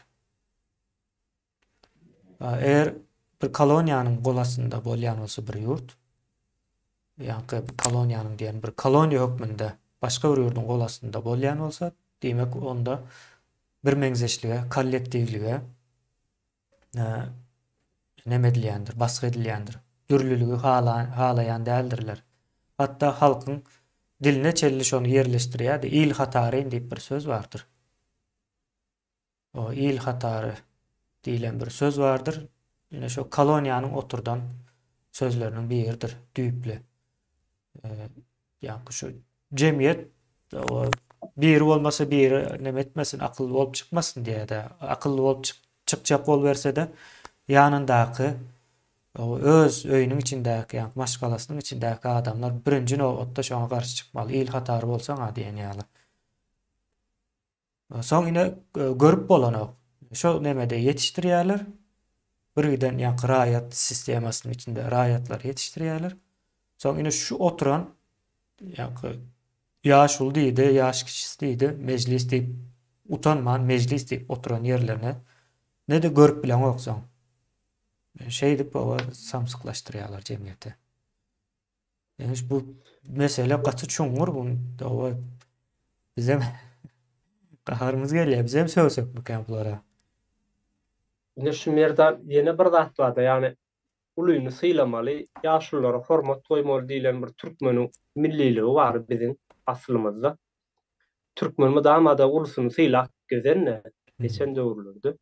Eger bir koloniýanyň gol astynda bolýan bolsa bir ýurt, ýaňky koloniýanyň diýen bir koloniýa hökmünde başga bir ýurduň gol astynda bolýan bolsa, diýmek onda birmeňzeşlige, kollektiwlige neme edilýändir, basgy edilýändir. Dürlüligi halaýan däldirler. Hatda halkyň. diline çenli şony ýerleşdirýärdi. Il hataryn diýip bir söz bardyr. O il hatary diýlen bir söz bardyr. Ine şo koloniýanyň oturdan sözleriniň biridir düýpli. Ýa-ni şu jemgyýet o biri bolmasa biri neme etmesin, akylly bolup çykmasyn diýýär-de. Akylly bolup çykjak boluberse-de ýanyndaky öz öýüniň içindäki, ýa maşgalasynyň içindäki adamlar birinji nobatda şoňa garşy çykmaly. Il hatary bolsaň-a diýen ýaly. Soň ine görüp bolanok. Şo nemede ýetişdirýärler. Birgiden ýaňky raýat sistemasynyň içinde raýatlary ýetişdirýärler. Soň ine şu oturan ýaňky ýaşuly diýdi, ýaş kişisi diýdi, mejlis diýip utanman mejlis diýip oturan ýerlerine ne-de görüp bileňok soň. Şeýdip oba samsyklaşdyrýarlar jemgyýeti. Ýöne bu mesele gaty çuňňur bu oba bizem gaharymyz gelýär. Bizem sögsekmikä bulara? Ine şu Merdan ýene bir zat barda ýagny ulyny sylamaly, ýaşululara hormat goýmaly diýlen bir türkmeniň milliligi bar biziň aslymyzda. Türkmen mydamada ulusyny sylap gezen-de geçen döwürlerde.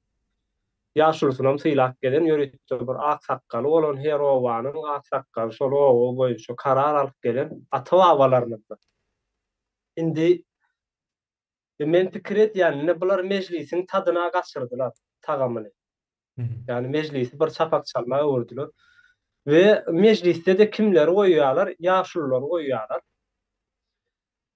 Ýaşulusynam sylap gezen ýörite bir ak sakgaly bolan her obanyň ak sakgaly şol oba boýunça karar alyp gelen ata-babalarymyzda. Indi men pikir edýän indi bular mejlisiň tadyna gaçyrdylar tagamyny. Ýagny mejlisi bir çapak çalma öwürdiler. We mejlisde-de kimleri goýýarlar? Ýaşululary goýýarlar.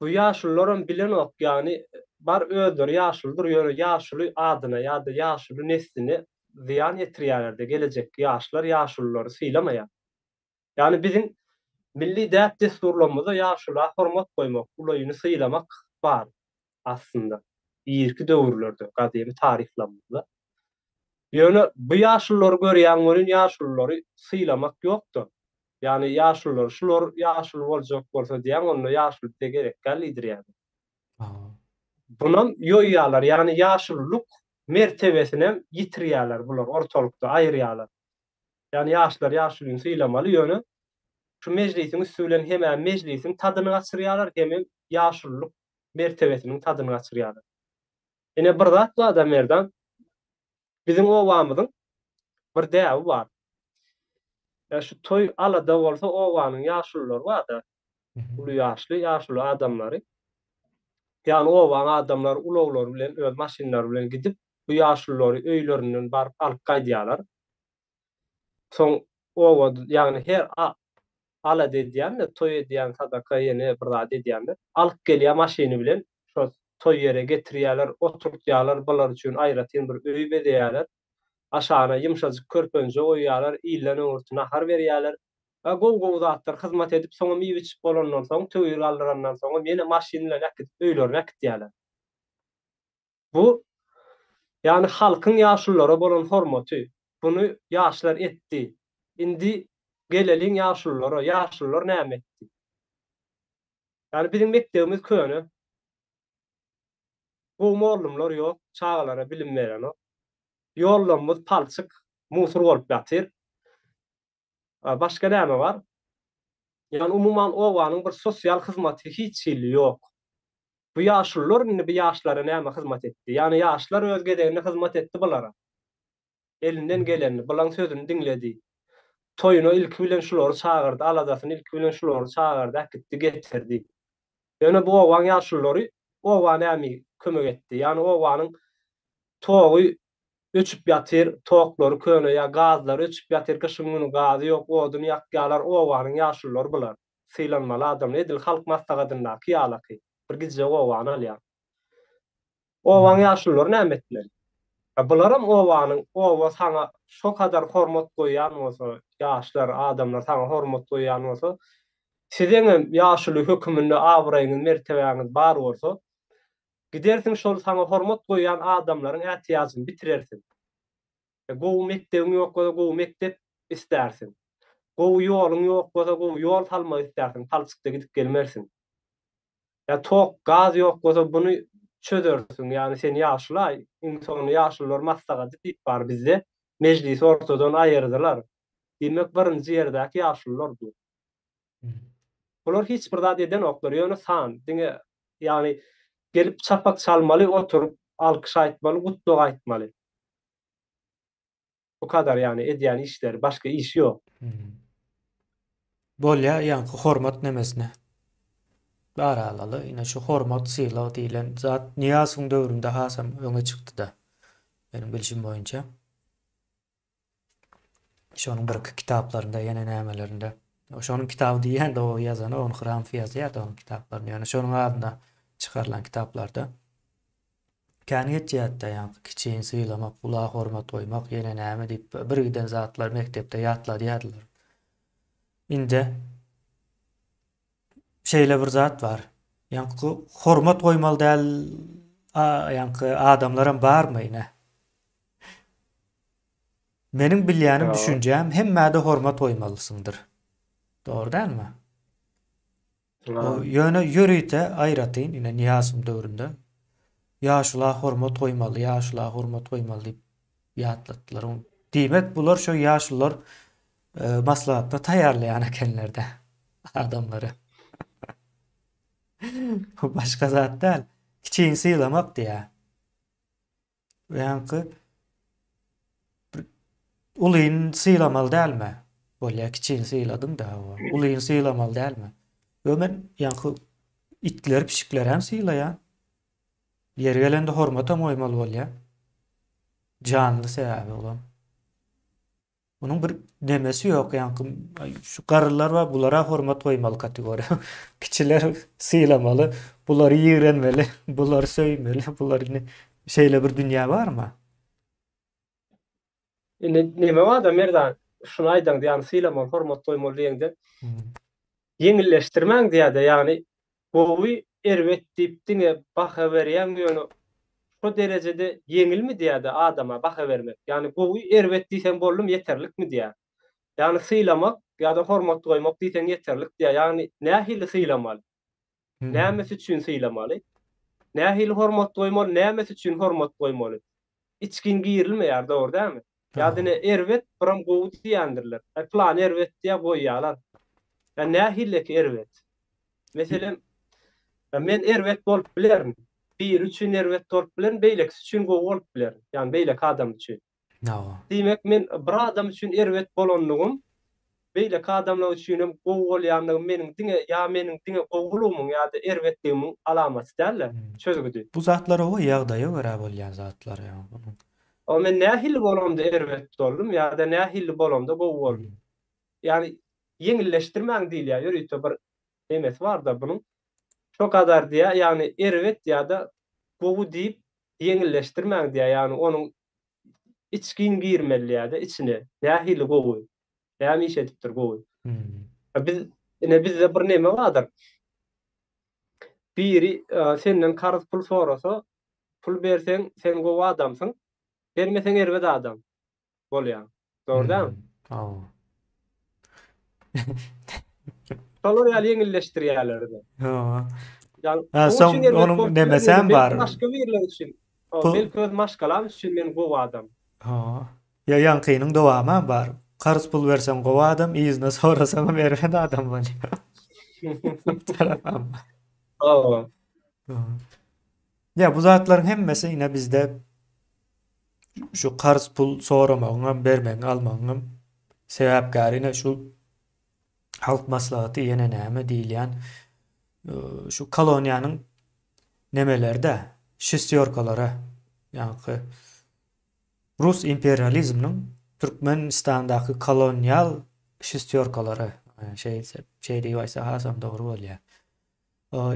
Bu ýaşulularam bilenok, ýagny bar özleri ýaşuludyr, ýöne ýaşuly adyna ýa-da ýaşuly nesline zyýan ýetirýärler-de, gelejekki ýaşlar ýaşululary sylamaýar. Ýagny biziň milli däp-dessurlarymyzda ýaşula hormat goýmak, ulyny sylamak bar aslynda, irki döwürlerde, gadymy taryhlarymyzda. Ýöne bu ýaşululary görýäň welin ýaşululary sylamak ýokdur. Ýagny ýaşulular şular ýaşuly boljak bolsa diýýäň onda ýaşuly bize gerek däl diýdirýärler. Bunam ýoýýarlar ýagny ýaşululyk mertebesinem ýitirýärler bular ortalykda aýyrýarlar. Ýagny ýaşlar ýaşulyny sylamaly ýöne şu mejlisiň üsti bilen hemä mejlisiň tadyny gaçyrýarlar hemem ýaşululyk mertebesiniň tadyny gaçyrýarlar. Ine bir zat barda Merdan biziň obamyzyň bir däbi bar. Ýa şu toý alada bolsa obanyň ýaşululary barda, uly ýaşly ýaşuly adamlary. Ýagny obaň adamlary ulaglary bilen öz maşynlary bilen gidip bu ýaşululary öýlerinden baryp alyp gaýdýarlar. Soň oba ýagny her alada edýän-de, toý edýän, sadaka ýene bir zat edýänler alyp gelýär maşyny bilen şo toý ýere getirýärler, oturtýarlar, bular üçin aýratyn bir öý bezeýärler. Aşagyna ýumşajyk körpenje goýýarlar, ilden öňürti nahar berýärler. Gowy-gowy zatlar hyzmat edip, soňam iýip-içip bolandan soň, töwir galdyrandan soňam ýene maşyn bilen äkidip öýlerine äkitýärler. Bu, ýagny halkyň ýaşululara bolan hormaty. Buny ýaşlar etdi. Indi geleliň ýaşululara, ýaşulular näme etdi? Ýagny biziň mekdebimiz köne. Gowy mollumlar ýok, çagalara bilim berenok. Ýollarymyz palçyk, musur bolup ýatyr. Başga näme bar? Ýagny umuman obanyň bir sosial hyzmaty hiç hili ýok. Bu ýaşulular indi bu ýaşlara näme hyzmat etdi? Ýagny ýaşlar öz gezeginde hyzmat etdi bulara. Elinden gelenini, bulaň sözüni diňledi. Toýuna ilki bilen şulary çagyrdy, aladasyny ilki bilen şulary çagyrdy, äkitdi, getirdi. Ýöne bu obaň ýaşululary oba näme kömek etdi? Ýagny obanyň togy öçüp ýatyr, toklary köne ýa gazlary öçüp ýatyr, gyşyň güni gazy ýok, odun ýakýarlar, obanyň ýaşululary bular. Sylanmaly adamlar, edil halk maslahatyndaky ýalaky, bir gijek obany alýar. Obaň ýaşululary näme etmeli? A bularam obanyň, oba saňa şo kadar hormat goýýan bolsa, ýaşlar, adamlar saňa hormat goýýan bolsa, sizeňem ýaşuly höküminde abraýyňyz, mertebäňiz bar bolsa, Gidersiň şol saňa hormat goýýan adamlaryň ätiýajyny bitirersiň. Gowy mekdebiň ýok bolsa gowy mekdep islärsiň. Gowy ýoluň ýok bolsa gowy ýol salmak islärsiň, palçykda gidip gelmersiň. Ýa tok, gaz ýok bolsa buny çözersiň. Ýagny sen ýaşula, iň soňunda ýaşulular maslahaty diýip bar bizde. Mejlisi ortadan aýyrdylar. Diýmek birinji ýerdäki ýaşulular bu. Bular hiç bir zat edenoklar, ýöne san, diňe ýagny gelip çapak çalmaly, oturyp alkyş aýtmaly, gutlag aýtmaly. Bu kadar ýagny edýän işleri, başga işi ýok. Bolýa ýaňky hormat nemesine bar alaly. Ine şu hormat sylag diýlen zat Nyýazowyň döwründe hasam öňe çykdyda. Meniň bilşim boýunça. Şonuň birki kitaplarynda ýene nämelerinde. Şonuň kitaby diýýän-de o ýazany ony Hramow ýazýar-da onuň kitaplaryny. Ýöne şonuň adyna çykarylan kitaplarda kän geçýär-de ýaňky kiçini sylamak, ula hormat goýmak, ýene näme diýip birgiden zatlar mekdepde ýatladýardylar. Indi şeýle bir zat bar. Ýaňky hormat goýmaly däl ýaňky adamlaram barmy ine? Meniň bilýänim düşünjäm hemmäde hormat goýmalysyňdyr. Dogry dälmi? Ýöne ýörite aýratyn ine Nyýazowyň döwründe ýaşula hormat goýmaly, ýaşula hormat goýmaly diýip ýatlatdylar. Diýmek bular şo ýaşulylar maslahatda taýýarlaýan ekenlerde adamlary. Başga zat däl. Kiçiňi sylamak diýýär. Ýaňky ulyny sylamaly dälmi? Bolýa kiçini syladyň-da, ulyny sylamaly dälmi? Ýo men ýaňky itleri, pişikleri hem sylaýan. Ýeri gelende hormatam goýmaly bolýa. Janly sebäbi olam. Munuň bir nemesi ýok, ýaňky şu garrylar bar, bulara hormat goýmaly kategoriýa. Kiçiler sylamaly, bulary ýigrenmeli, bulary söýmeli, bulary indi şeýle bir dünýä barmy? Indi neme barda Merdan, şuny aýdaňda, ýagny sylamaly, hormat goýmaly diýeňde, ýeňilleşdirmäň diýýärde, ýagny Gowy erbet diýip diňe baha berýäň ýöne şo derejede ýeňilmi diýädä adama baha bermek ýagny gowy erbet diýseň boldumy ýeterlikmi diýä ýagny sylamak ýada hormat goýmak diýseň ýeterlik diýä ýagny nähili sylamaly nämesi üçin sylamaly nähili hormat goýmaly nämesi üçin hormat goýmaly içgin girilmeýär dogry dälmi ýa dine erbet biram gowy diýändirler aý pylany erbet diýä goýýalar ýa nähileki erbet Meselem, men erbet bolup bilerin. Biri üçin erbet bolup bilerin, beýlekisi üçin gowy bolup bilerin. Ýagny beýleki adam üçin. Diýmek, men bir adam üçin erbet bolanlygym, beýleki adamlar üçin hem gowy bolýanlygym meniň diňe ýa meniň diňe gowulygymyň ýa-da erbetligimiň alamaty däl-de, çözgüdi. Bu zatlar oba ýagdaýa görä bolýan zatlar ýa. O men nähili bolamda erbet boldum ýa-da nähili bolamda gowy boldum. Ýagny ýeňilleşdirmäň diýilýär, ýörite bir nemesi bar-da bunuň. Şo gadar diýýär, ýagny erbet ýa-da gowy diýip ýeňilleşdirmäň diýýär, ýagny onuň içgin girmeli diýýär-de içine, nähili gowy, näme iş edipdir gowy. Biz, ine bizde bir neme bardyr. Biri senden karz pul sorasa, pul berseň sen gowy adamsyň, bermeseň erbet adam. bolýaň. Dogry dälmi? Hawa. Şolar ýaly ýeňilleşdirýärler-de. Hawa. Ha, soň onuň nemesi hem bar. Başga birler üçin. Belki öz maşgalam üçin men gowy adam. Hawa. Ýa ýaňkynyň dowamy hem bar. Karz pul berseň gowy adam, yzyna sorasaňam erbet adam bolýar. Tarapam bar. Hawa. Ýa bu zatlaryň hemmesi ine bizde şu karz pul soramagyňam, bermegiň, almagyňam sebäpkäri ine şu halk maslahaty ýene näme diýilýän şu koloniýanyň nemeleri-de, şestýorkalary, ýaňky rus imperializminiň Türkmenistandaky kolonial şestýorkalary, şeýdip, şeý diýip aýtsak hasam dogry bolýar.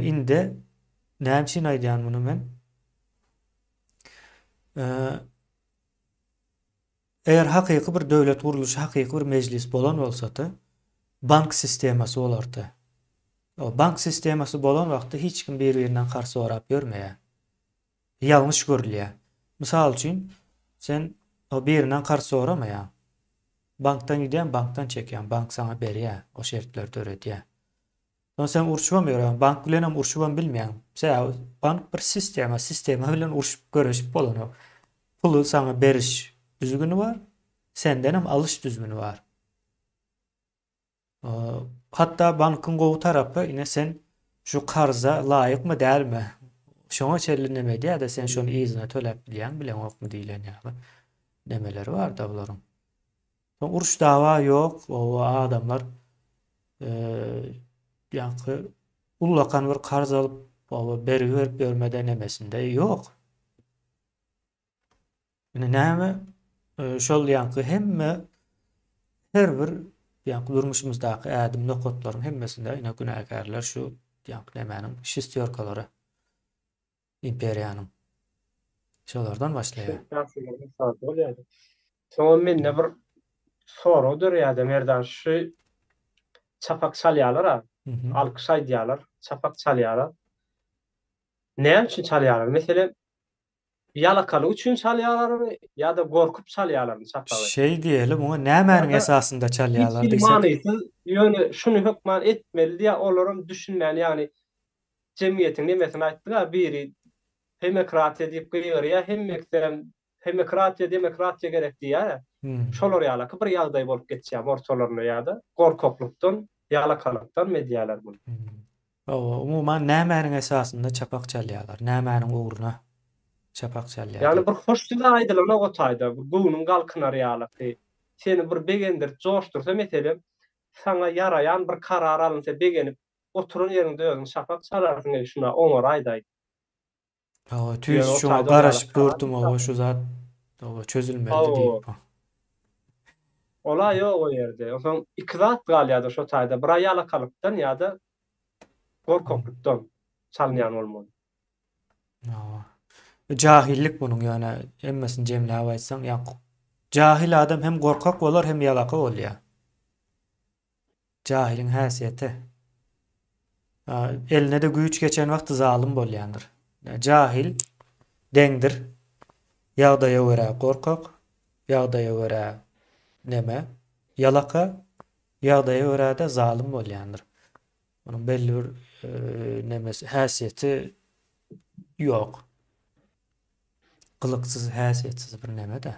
Indi näme üçin aýdýan muny men? Eger hakyky bir döwlet gurluşy, hakyky bir mejlis bolan bolsady, bank sistemasy bolardy. O bank sistemasy bolan wagtda hiç kim bir-birinden karz sorap ýörmeýär. Ýalňyş görülýär. Mysal üçin, sen o birinden karz soramaýaň. Bankdan gidýäň, bankdan çekýäň, bank saňa berýär, o şertleri döredýär. Soň sen urşubam ýöräň, bank bilenem urşubam bilmeýäň. Sebäbi bank bir sistema, sistema bilen urşup göreşip bolanok. Puly saňa beriş düzgüni bar, sendenem alyş düzgüni bar. Hatda bankyň gowy tarapy ine sen şu karza laýykmy dälmi şoňa çenli neme edýärde sen şony yzyna töläp bilýäňmi bileňokmy diýlen ýaly nemeleri barda bularyň. Soň uruş dawa ýok oba adamlar ýaňky ullakan bir karz alyp oba bergi berip ýörmede nemesinde ýok. Indi näme şol ýaňky hemme her bir ýaňky durmuşymyzdaky ädim nokatlaryň hemmesinde ine günäkärler şu ýaňky nämäniň şestýorkalary imperiýanyň şolardan başlaýar. Soňam mende bir sorag dörýärde Merdan şu çapak çalýarlar-a, alkyş aýdýarlar, çapak çalýarlar. Näme üçin çalýarlar? Meselem, Ýalakalyk üçin çalýarlarmy ýa-da gorkup çalýarlarmy çapagy? Şeý diýeli, muňa nämäniň esasynda çalýarlar diýsek. Hiç hili manysyz, ýöne şuny hökman etmeli diýýär, olaram düşünmän, ýagny jemgyýetiň nemesini aýtdyk-a, biri hemokratiýa diýip gygyrýar, hemmesem hemokratiýa, demokratiýa gerek diýýär-ä. Şolar ýalaky bir ýagdaý bolup geçýär ortalarynda ýa-da gorkaklykdan, ýalakalykdanmy edýärler muny? Hawa, umuman nämäniň esasynda çapak çalýarlar? Nämäniň ugruna çapak çalýar Ýagny bir hoş söz aýdylanok o taýda, bir göwnüň galkynar ýalyky, seni bir begendirip joşdursa meselem, saňa ýaraýan bir karar alynsa begenip, oturan ýeriňde özüň şapak çalarsyň eý şuna oňaraýdaý. Hawa, tüýs şuňa garaşyp durdum hawa şu zat hawa çözülmelidi diýip. Ola ýok o ýerde. Onsoň iki zat galýada şo taýda. Bir ýalakalykdan ýa-da gorkaklykdan çalynýan bolmaly. Hawa. Jahillik munuň ýöne hemmesini jemläp aýtsaň ýa jahil adam hem gorkak bolar hem ýalaka bolýar. Jahylyň häsiýeti. Eline-de güýç geçen wagty zalym bolýandyr. Jahyl deňdir. Ýagdaýa görä gorkak, ýagdaýa görä neme, ýalaka, ýagdaýa görä-de zalym bolýandyr. Onuň belli bir nemesi, häsiýeti ýok. Gylyksyz, häsiýetsiz bir neme-de.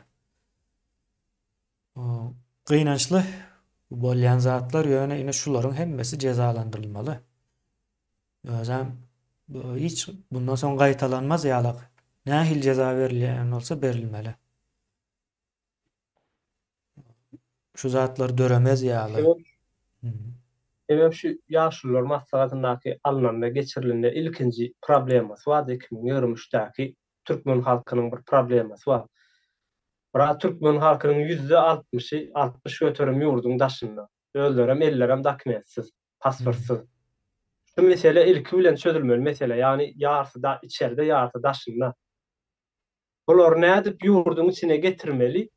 Gynançly bolýan zatlar ýöne ine şularyň hemmesi jezalandyrylmaly. Özem hiç bundan soň gaýtalanmaz ýalak nähili jeza berilýän bolsa berilmeli. Şu zatlar döremez ýaly. Sebäp şu ýaşulular maslahatyndaky alnanda geçirilende ilkinji problemasy bardy 2023-däki türkmen halkynyň bir problemasy bar. Biraz türkmen halkynyň ýüzde altmyşy, 60% ýurduň daşynda. Özlerem ellerem dokumentsiz, pasportsyz. Şu mesele ilki bilen çözülmeli mesele, ýagny ýarsy da içerde ýarsy daşynda. Bulary nädip ýurduň içine getirmeli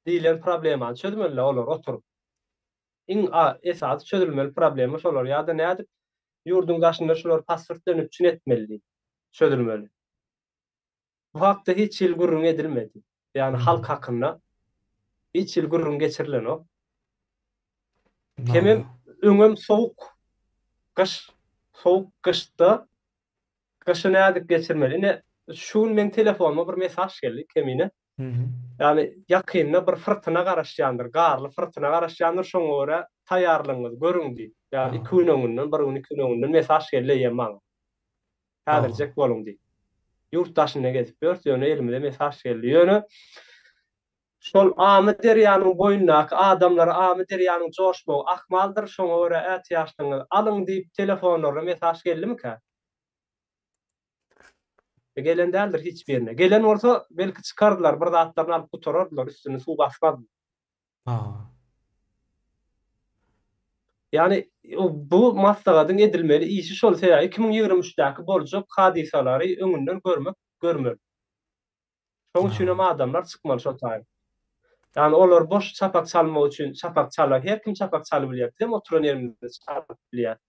diýlen problemany çözmeliler olar oturyp. Iň esasy çözülmeli problema şolar ýa-da nädip ýurduň daşynda şulary pasport bilen üpjün etmeli diýip çözülmeli. Bu hakda hiç hili gürrüň edilmedi. Ýagny halk hakynda hiç hili gürrüň geçirilenok. Hemem öňem sowuk gyş, sowuk gyşda gyşy nädip geçirmeli? Ine, şu gün meň telefonyma bir mesaj geldi, Kemine. Ýagny ýakynda bir fyrtyna garaşýandyr, garly fyrtyna garaşýandyr, şoňa görä taýýarlygyňyzy görüň diýip. Ýagny iki gün öňünden, bir gün, iki gün öňünden mesaj geldi eýýäm maňa. Häzirjek boluň diýip. Ýurt daşynda gezip ýörüs, ýöne elimize mesaj geldi. Ýöne şol Amyderýanyň boýundaky adamlara Amyderýanyň joşmagy ahmaldyr, şoňa görä ätiýaçlygyňyzy alyň diýip telefonlaryna mesaj geldimikä? Gelen däldir hiç birine. Gelen bolsa, belki çykardylar, bir zatlaryny alyp gutarardylar, üstüni suw basmazdy. Ýagny bu maslahatyň edilmeli işi şol, sebäbi 2023-däki boljak hadysalary öňünden görmek, görmeli. Şoň üçin hem adamlar çykmaly şo taýy. Ýagny olar boş çapak çalmak üçin çapak çalar, her kim çapak çalyp bilýär. Bizem oturan ýerimizde çalyp bilýäris.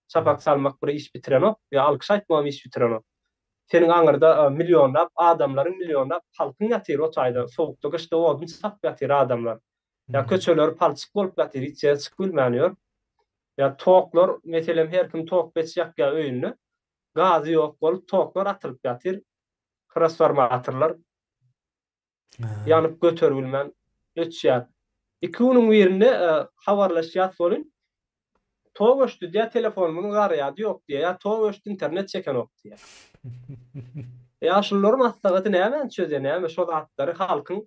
Çapak çalmak bir iş bitirenok, ýa alkyş aýtmagam iş bitirenok. Seniň aňyrda millionlap adamlaryň, millionlap halkyň ýatyr o taýda, sowukda, gyşda odun çapyp ýatyr adamlar. Ýa köçeler palçyk bolup ýatyr, hiç ýere çykyp bilmän ýör. Ýa toklar, meselem, her kim tok peç ýakýar öýünde, gazy ýok bolup toklar atylyp ýatyr, trasformatorlar. Ýanyp göteribilmän öçýär. Iki günüň birinde habarlaşýas welin, Tok öçdi diýýär, telefonymyzyň zarýady ýok diýýär, ýa tok öçdi, internet çekenok diýýär. Ýaşulular maslahaty nämäni çözýär, näme şo zatlary halkyň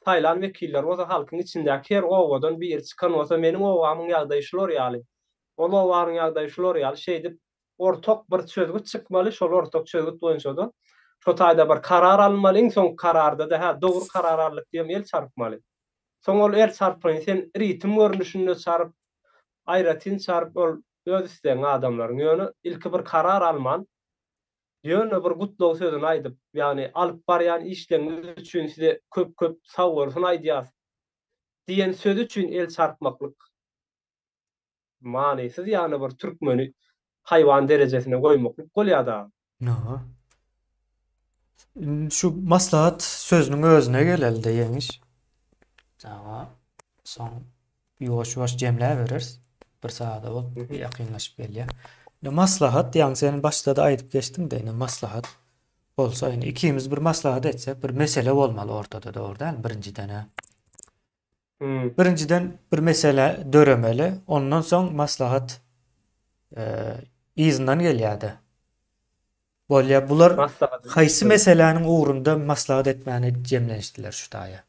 saýlan wekilleri bolsa halkyň içindäki her obadan biri çykan bolsa meniň obamyň ýagdaýy şular ýaly, ol obanyň ýagdaýy şular ýaly şeýdip ortak bir çözgüt çykmaly, şol ortak çözgüt boýunça-da şo taýda bir karar alynmaly, iň soňky kararda-da hä dogry karar aldyk diýem el çarpmaly. Soň ol el çarpyny sen ritm görnüşinde çaryp, aýratyn çaryp ol öz islegiň adamlaryň. Ýöne ilki bir karar alman, ýöne bir gutlag sözüni aýdyp, ýagny alyp barýan işleriňiz üçin size köp-köp sagbolsun aýdýas diýen sözi üçin el çarpmaklyk manysyz ýagny bir türkmeni haýwan derejesine goýmaklyk bolýar dagy. Hawa. Indi şu maslahat sözüniň özüne geleli-de Ýeňiş. Hawa. Soň ýuwaş-ýuwaş jemläbereris. Bir sagada bolup ýakynlaşyp gelýär. Indi maslahat, ýaňy sen başda-da aýdyp geçdiň-de, indi maslahat bolsa, indi ikimiz bir maslahat etsek, bir mesele bolmaly ortada, dogry dälmi, birinjiden-ä. Birinjiden bir mesele döremeli, ondan soň maslahat yzyndan gelýär-de. Bolýar, bular haýsy meseläniň ugrunda maslahat etmäni jemlenişdiler şu taýa?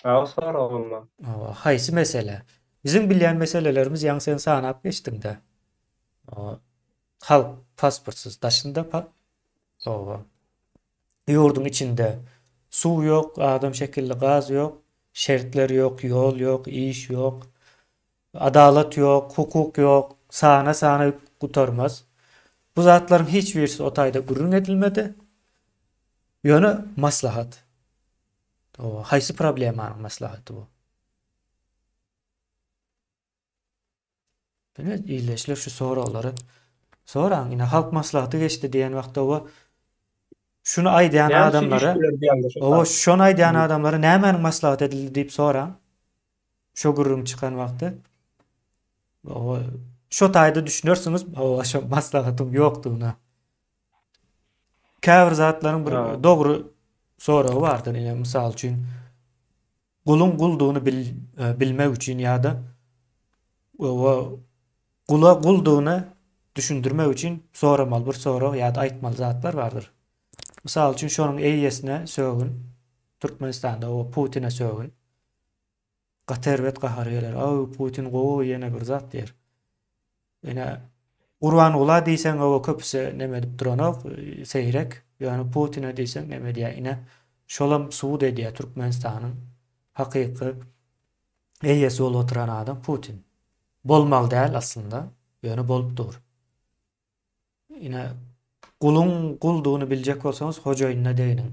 Hawa, sorag onda. Hawa, haýsy mesele? Biziň bilýän meselelerimiz ýaňy sen sanap geçdiň-de. Halk pasportsyz, daşynda hawa. Ýurduň içinde suw ýok, adam şekilli gaz ýok, şertler ýok, ýol ýok, iş ýok, adalat ýok, hukuk ýok, sana-sana gutarmaz. Bu zatlaryň hiç birisi o taýda gürrüň edilmedi. Ýöne maslahat. Haýsy problemanyň maslahaty bu? Ine, ildeşler şu soraglary soraň. Ine, halk maslahaty geçdi diýen wagtda oba şuny aýdýan adamlara, oba şony aýdýan adamlara nämäniň maslahat edildi diýip soraň. Şo gürrüň çykan wagty. Oba şo taýda düşünersiňiz, oba şo maslahatyň ýokdugyna. Käbir zatlaryň bir dogry soragy bardyr. Ine, mysal üçin, Guluň guldugyny bilmek üçin ýa-da gula guldugyny düşündirmek üçin soramaly bir sorag ýa-da aýtmaly zatlar bardyr. Mysal üçin şonuň eýesine sögün, Türkmenistanda o Putine sögün. Gaty erbet gahary geler. Aw Putin gowy ýene bir zat diýer. Ine Gurbangula diýseň oba köpüsi neme edip duranok, seýrek. Ýöne Putine diýseň neme edýär ine şolam subut edýär Türkmenistanyň hakyky eýesi bolup oturan adam Putin. Bolmaly däl aslynda, ýöne bolup dur. Ine guluň guldugyny biljek bolsaňyz hojaýynyna deginiň.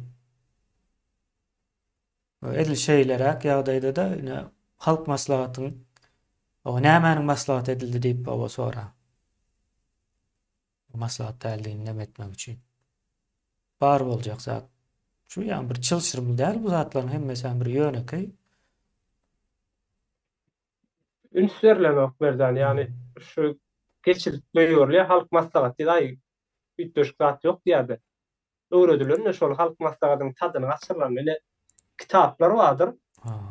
Edil şeýleräk ýagdaýda-da ine Halk Maslahatyň oba nämäniň maslahat edildi diýip oba soraň. Maslahat däldigini neme etmek üçin. Bar boljak zat. Şu ýa bir çylşyrymly däl bu zatlaryň hemmesi hem bir ýönekeý. Üns berilenok Merdan, ýagny şu geçilip goýberilýär Halk Maslahaty diýip aý üýtgeşik zat ýok diýýärdi. Öwredilen-de şol halk maslahatynyň tadyny gaçyrylan ine kitaplar bardyr.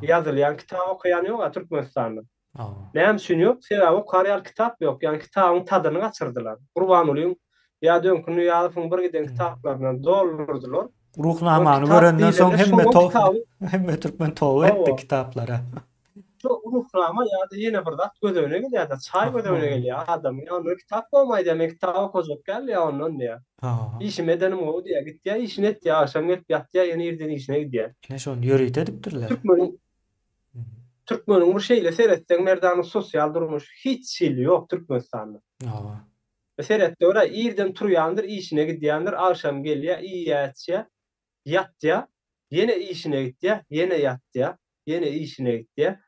Ýazylýan kitap okaýan ýok-a Türkmenistanda. Näme üçin ýok? Sebäbi okar ýaly kitap ýok. Ýagny kitabyň tadyny gaçyrdylar. Gurbangulyň ýa-da öňki Nyýazowyň bir giden kitaplaryndan doldurdylar. Ruhnamany görenden soň hemme hemme türkmen toba etdi kitaplara. Şu Ruhnama ýa-da ýene bir zat göz öňüne gelýär-de, çaý göz öňüne gelýär adamyň. Ýa onda kitap bolmaý diýýär, men kitap okajak däl diýýär ondan diýýär. Işimi edenim gowy diýýär. Gitýär işini etýär, agşam gelip ýatýar, ýene irden işine gidýär. Ine şony ýörite edipdirler. Türkmeniň Türkmeniň bir şeýle seretseň Merdanyň sosial durmuşy hiç hili ýok Türkmenistanda. Hawa. Seretse görä irden turýandyr, işine gidýändir, agşam gelýär, iýýär, içýär. Ýatýar, ýene işine gitýär, ýene ýatýar, ýene işine gitýär.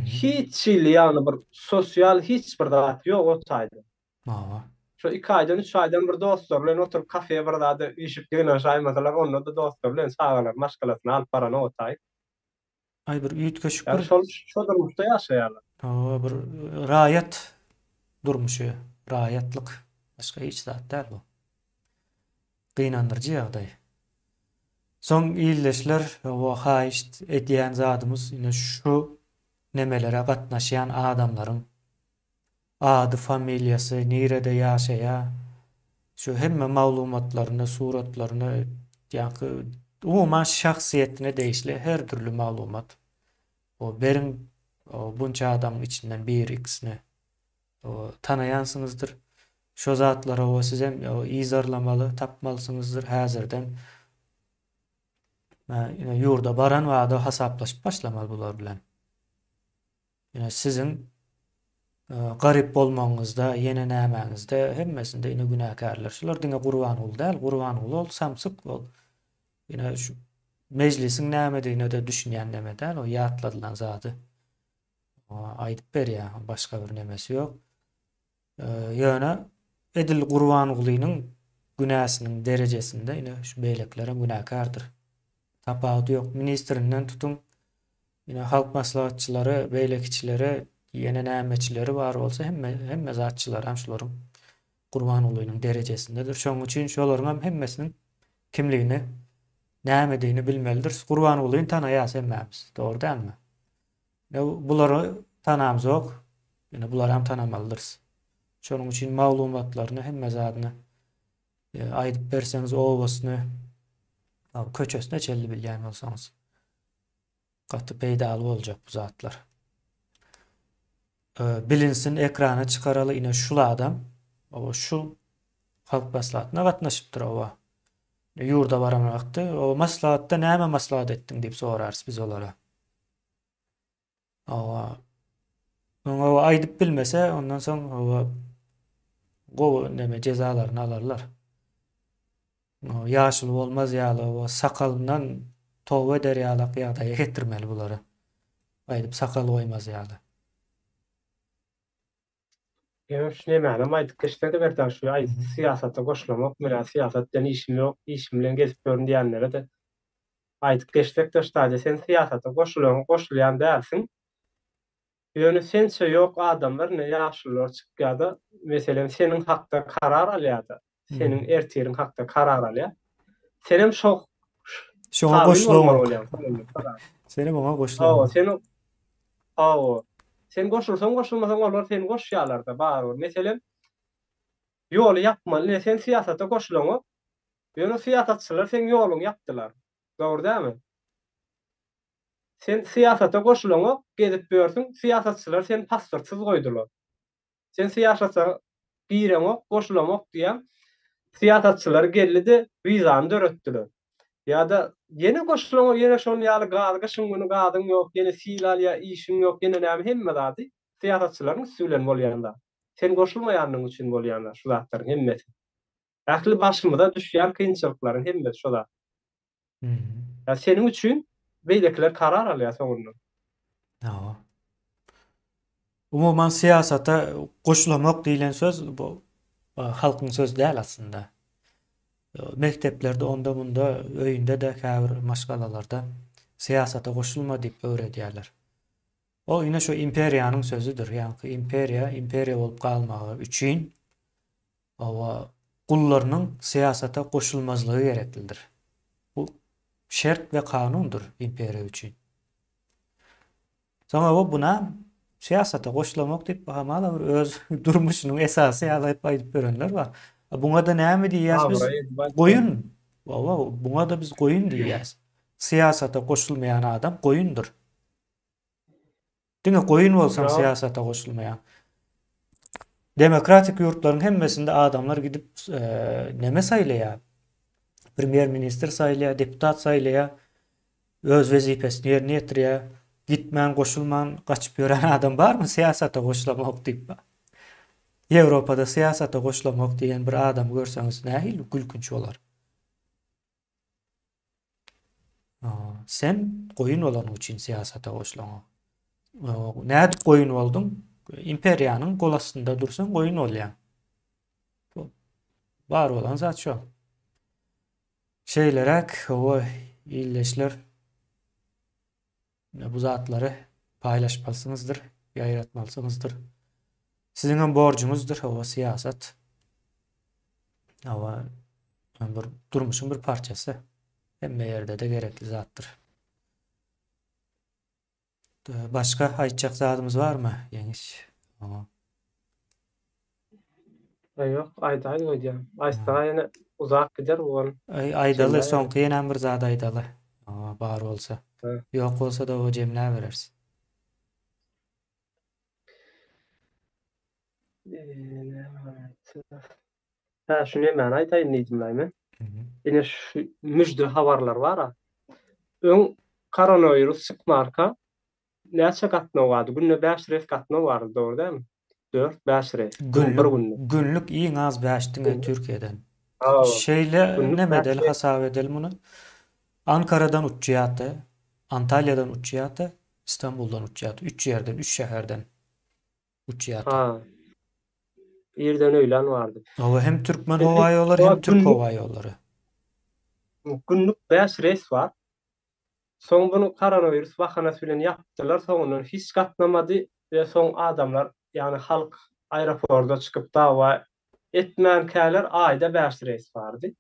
Hiç hili ýagny bir sosial hiç bir zat ýok o taýda. Hawa. Şo iki aýdan, üç aýdan bir dostlary bilen oturyp kafe bir zada üýşüp ýygnanyşaýmasalar, onda-da dostlary bilen çagalaryny, maşgalasyny alyp baranok o taý. Aý bir üýtgeşik bir. Ýagny şol şo durmuşda ýaşaýarlar. Hawa bir raýat durmuşy, raýatlyk başga hiç zat däl bu. Gynandyryjy ýagdaý. Soň ildeşler we haýyşt edýän zadymyz ine şu nemelere gatnaşýan adamlaryň. Ady, familiýasy, nirede ýaşaýar, şu hemme maglumatlaryny, suratlaryny, ýaňky umuman şahsyýetine degişli her dürli maglumat. O beriň o bunça adamyň içinden bir ikisini o tanaýansyňyzdyr. Şo zatlary o sizem o yzarlamaly, tapmalysyňyzdyr häzirden. Ine ýurda baran bada hasaplaşyp başlamaly bular bilen. Ine siziň garyp bolmagyňyzda, ýene nämäňizde hemmesinde ine günäkärler. Şular diňe Gurbanguly däl, Gurbanguly ol samsyk ol. Ine şu mejlisiň nämedigine-de düşünýän neme däl, o ýatladylan zady aýdyp berýär, başga bir nemesi ýok. Ýöne edil Gurbangulynyň günäsiniň derejesinde ine şu beýlekilerem günäkärdir. Tapawudy ýok. Ministrinden tutuň, ine halk maslahatçylary, beýlekiçileri, ýene nämeçileri bar bolsa hemme hemme zatçylaram şularyň Gurbangulynyň derejesindedir. Şonuň üçin şolaryňam hemmesiniň kimligini, nämedigini bilmelidiris. Gurbangulyny tanaýas hemmämiz. Dogry dälmi? Ine bulary tanamzok. Ine bularam tanamalydyrys. Şonuň üçin maglumatlaryny hemme zadyny e, aýdyp berseňiz obasyny köçesine çenli bilýän bolsaňyz gaty peýdaly boljak bu zatlar. E, bilinsin ekrana çykaraly ine şul adam o şu halk maslahatyna gatnaşypdyr oba. Ýurda baran wagty o maslahatda näme maslahat etdiň diýip sorarys biz olara. Hawa. Oňa aýdyp bilmese, ondan soň hawa gowy neme jezalaryny alarlar. Ýaşuly bolmaz ýaly, hawa sakalyndan toba eder ýalak ýagdaýa getirmeli bulary. Aýdyp sakal goýmaz ýaly. Ýöne şu nemänem aýdyp geçsene Berdan şu aý syýasata goşulamok menä syýasat bilen işim ýok işim bilen gezip ýörün diýenlerede aýdyp geçsekde ştaýda sen syýasata goşulaň goşulýan dälsiň ýöne sençe ýok adamlar ine ýaşulular çykýada meselem seniň hakda karar alýada seniň ertiriň hakda karar alýar senem şo Şoňa goşulaňok. Senem oňa goşulaňok. Sen Hawa. Sen goşulsaň goşulmasaň olar seni goşýarlarda barybir. Meselem ýoly ýapmaly ne sen syýasata goşulaňok. Ýöne syýasatçylar seň ýoluňy ýapdylar. Dogry dälmi? Sen syýasata goşulaňok, gezip ýörsüň, syýasatçylar seni pasportsyz goýdular. Sen syýasata gireňok, goşulamok diýýäň. Syýasatçylar geldi-de wizany döretdiler. Ýa-da ýene goşulaňok, ýene şol ýaly gaz, gyşyň güni gazyň ýok, ýene sil alýar, işiň ýok, ýene näme hemme zady syýasatçylaryň üsti bilen bolýan zat. Sen goşulmaýanlygyň üçin bolýan zat şu zatlaryň hemmesi. Ähli başymyza düşýän kynçylyklaryň hemmesi şo zat. Ýa seniň üçin beýlekiler karar alýar soňundan. Hawa. Umuman syýasata goşulamak diýlen söz bu halkyň sözi däl aslynda. Mekdeplerde onda munda öýünde-de käbir maşgalalarda syýasata goşulma diýip öwredýärler. O ine şu imperiýanyň sözüdir. Ýaňky imperiýa imperiýa bolup galmagy üçin Hawa, gullarynyň syýasata goşulmazlygy gereklidir. Bu şert we kanundyr imperiýa üçin. Soň hawa buna syýasata goşulamok diýip hamala bir öz durmuşynyň esasy ýaly edip aýdyp ýörenler bar. Buňa-da näme diýýäs biz? Goýun. Hawa, buňa-da biz goýun diýýäs. Syýasata goşulmaýan adam goýundyr. Diňe goýun bolsaň syýasata goşulmaýaň. Demokratik ýurtlaryň hemmesinde adamlar gidip neme saýlaýar? Premýer ministr saýlaýar, deputat saýlaýar. Öz wezipesini ýerine ýetirýär. Gitmän, goşulman gaçyp ýören adam barmy syýasata goşulamok diýip? Ýewropada syýasata goşulamok diýen bir adamy görseňiz nähili gülkünç bolar. Sen goýun bolanyň üçin syýasata goşulaňok. Nädip goýun bolduň? Imperiýanyň gol astynda dursaň goýun bolýaň. Bar bolan zat şo. Şeýleräk, hawa, ildeşler. Bu zatlary paýlaşmalysyňyzdyr, ýaýratmalysyňyzdyr. Siziň hem borjuňyzdyr, hawa, syýasat. Hawa, bir durmuşyň bir parçasy. Hemme ýerde-de gerekli zatdyr. Başga aýtjak zadymyz barmy, Ýeňiş? Hawa. Aý ýok, aýdaý öýdýän. Aýtsaň ýene uzak gider bu ol. Aý aýdaly, soňky ýenäm bir zat aýdaly. Bar bolsa. Ýok bolsa-da o jemläbereris. Hä, şu nemäni aýdaýyn diýdim-laý men. Ine şu müjde habarlar bar-a. Öň koronawirus çykmarka Näçe gatnaw bardy? Günde bäş reýs gatnaw bardy, dogry dälmi? Dört, bäş reýs. Günlük, bir günde. Günlük iň az bäş diňe Türkiýeden. Şeýle neme edeli, hasap edeli muny. Ankaradan uçýardy, Antalýadan uçýardy, Istanbuldan uçýardy. Üç ýerden, üç şäherden uçýardy. Ha. Irden öýlän bardy. Hawa, hem Türkmen howa ýollary, hem Türk howa ýollary. Günlük bäş reýs bar. Soň buny koronawirus bahanasy bilen ýapdylar, soňundan hiç gatnamady we soň adamlar, ýagny halk aeroporda çykyp dawa etmänkäler aýda bäş reýs bardy.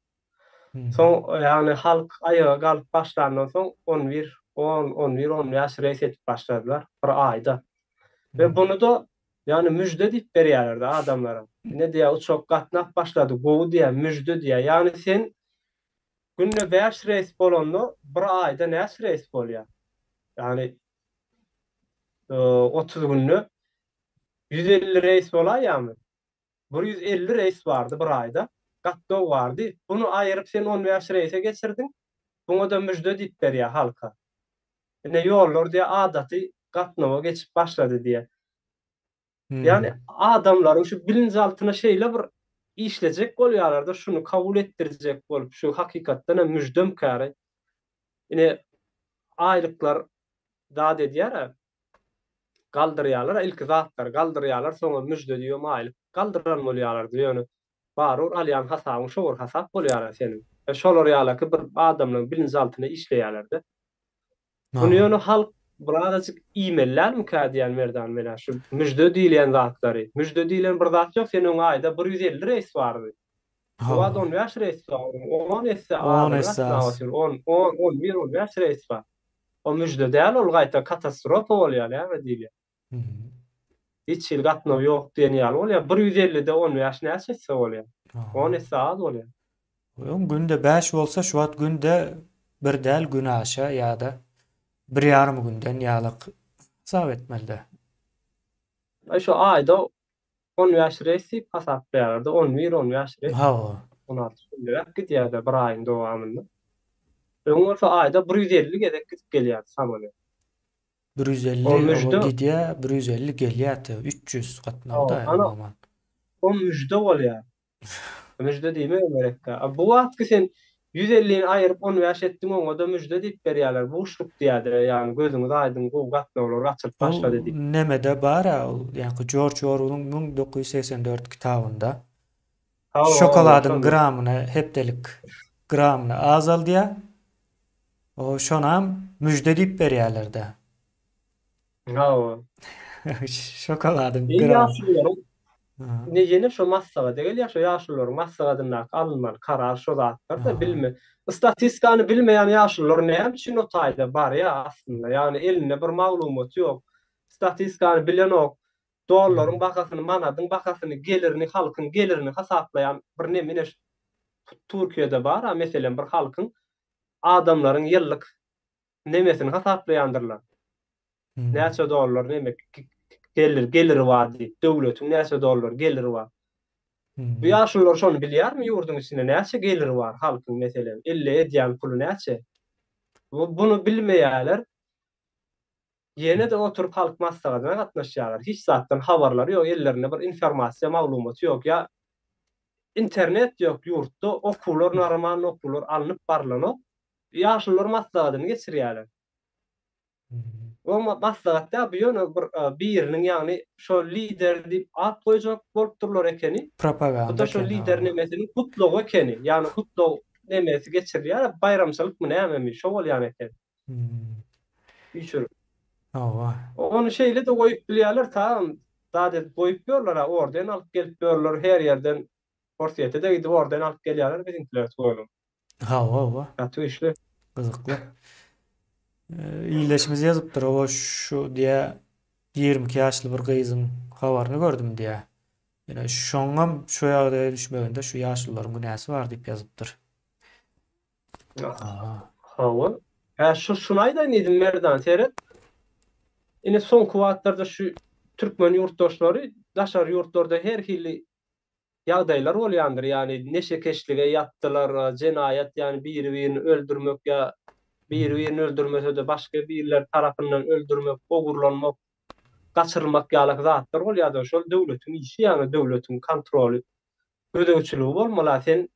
Soň ýagny halk aýaga galyp başlandan soň on bir, on, on bir, on bäş reýs edip başladylar bir aýda. We buny-da ýagny müžde diýip berýärlerdi adamlara. Ine diýýär uçak gatnap başlady, gowy diýýär, müžde diýýär. Ýagny sen Günde bäş reýs bolanda bir aýda näçe reýs bolýar? Ýagny 30 günde 150 reýs bolaýýarmy? 150 reýs bardy bir aýda. Gatnaw bardy. Buny aýyryp sen 15 reýse geçirdiň. Buňa-da müžde diýip berýär halka. Ine ýollar diýýär adaty gatnawa geçip başlady diýýär. Ýagny adamlaryň şu bilinjaltyna şeýle bir işlejek bolýarlar-da, şuny kabul etdirjek bolup, şu hakykatdan hem müždemkäri ine aýlyklar zat edýär-ä, galdyrýarlar-a, ilki zatlary galdyrýarlar, soňam müžde diýibem aýlyk galdyran bolýarlardy, ýöne barybir alýan hasabyň şo bir hasap bolýar-a seniň. Şolar ýalaky bir adamlaryň bilinjaltyna işleýärler-de. Muny ýöne halk birazajyk iýmeli dälmikä diýýän Merdan menä şu müžde diýilýän zatlary. Müžde diýlen bir zat ýok sen öň aýda 150 reýs bardy. Bu wagt 15 reýs bar. On esse az esse az. On, on, on bir, on bäş reýs bar. O müžde däl ol gaýta katastrofa bolýar näme diýilýär. Hiç hili gatnaw ýok diýen ýaly bolýar. 150-de 15 näçe esse bolýar? 10 esse az bolýar. Öň günde 5 bolsa şu wagt günde bir däl gün aşa ýa-da bir ýarym günden ýalyk hasap etmelide. Aý şu aýda 15 reýs diýip hasaplaýarlar-da, 11, 15 reýs. Hawa. 16 günderäk gidýär-de bir aýyň dowamynda. Öň bolsa aýda 150 gezek gidip gelýärdi samolýot. 150 O müjde gidýär, 150 gelýär te, 300 gatnaw-da umuman. O müjde bolýar. Müjde diýmegem gerekdä. A bu wagtky sen 150-ni aýyryp 15 etdiň oňa-da müjde diýip berýärler. Buşluk diýýärdi, ýagny gözüňiz aýdyň gowy gatnawlar açylyp başlady diýip. Ol nemede bar-a ol ýaňky Jorj Orwelliň 1984 kitabynda. Şokoladyň gramyny hepdelik gramyny azaldýar. O şonam müjde diýip berýärler-dä. Hawa. Şokoladyň gram. Ýaşulularyň Ine ýene şo maslahata gelýär, şo ýaşulularyň maslahatyndaky alynmaly karar şo zatlar-da bilme. Statistikany bilmeýän ýaşulular näme üçin o taýda barýar aslynda? Ýagny elinde bir maglumaty ýok. Statistikany bilenok. Dollaryň bahasyny, manadyň bahasyny, gelirini, halkyň gelirini hasaplaýan bir neme ine şu Türkiýede bar-a meselem bir halkyň adamlaryň ýyllyk nemesini hasaplaýandyrlar. Näçe dollar neme gelir geliri bar diýip, döwletiň näçe dollar geliri bar. Bu ýaşulular şony bilýärmi ýurduň içinde näçe geliri bar halkyň meselem, elle edýän puly näçe? Bu buny bilmeýärler. Ýene-de oturyp halk maslahatyna gatnaşýarlar. Hiç zatdan habarlary ýok, ellerinde bir informasiýa, maglumaty ýok. Ýa internet ýok ýurtda, okuwlar normalny okuwlar alnyp barlanok. Ýaşulular maslahatyny geçirýärler. O maslahat däl, bu ýöne bir biriniň ýagny şo lider diýip at goýjak bolup durlar ekeni. Propaganda Bu-da şo lider nemesiniň gutlagy ekeni. Ýagny gutlag nemesi geçirilýär, baýramçylykmy nämemi şo bolýan eken. Üýşürip. Hawa. Ony şeýle-de goýup bilýärler, tagam zat edip goýup ýörler-ä, orden alyp gelip ýörler her ýerden, Orsýete-de gidip orden alyp gelýärler biziňkiler tüweleme. Hawa, hawa. Gaty güýçli. Gyzykly. Ildeşimiz ýazypdyr, oba şu diýä 22 ýaşly bir gyzyň habaryny gördüm diýä. Ýöne şoňam şu ýagdaýa düşmeginde şu ýaşulularyň günäsi bar diýip ýazypdyr. Hawa. Hä şu şuny aýdaýyn diýdim Merdan seret. Ine soňky wagtlarda şu türkmen ýurtdaşlary daşary ýurtlarda her hili ýagdaýlar bolýandyr, ýagny neşekeşlige ýatdylar, jenaýat ýagny biri-birini öldürmek ýa biri-birini öldürmese-de başga birileri tarapyndan öldürmek, ogurlanmak, gaçyrylmak ýaly zatlar bolýardy. Şol döwletiň işi ýagny döwletiň kontroly, gözegçiligi bolmaly. Sen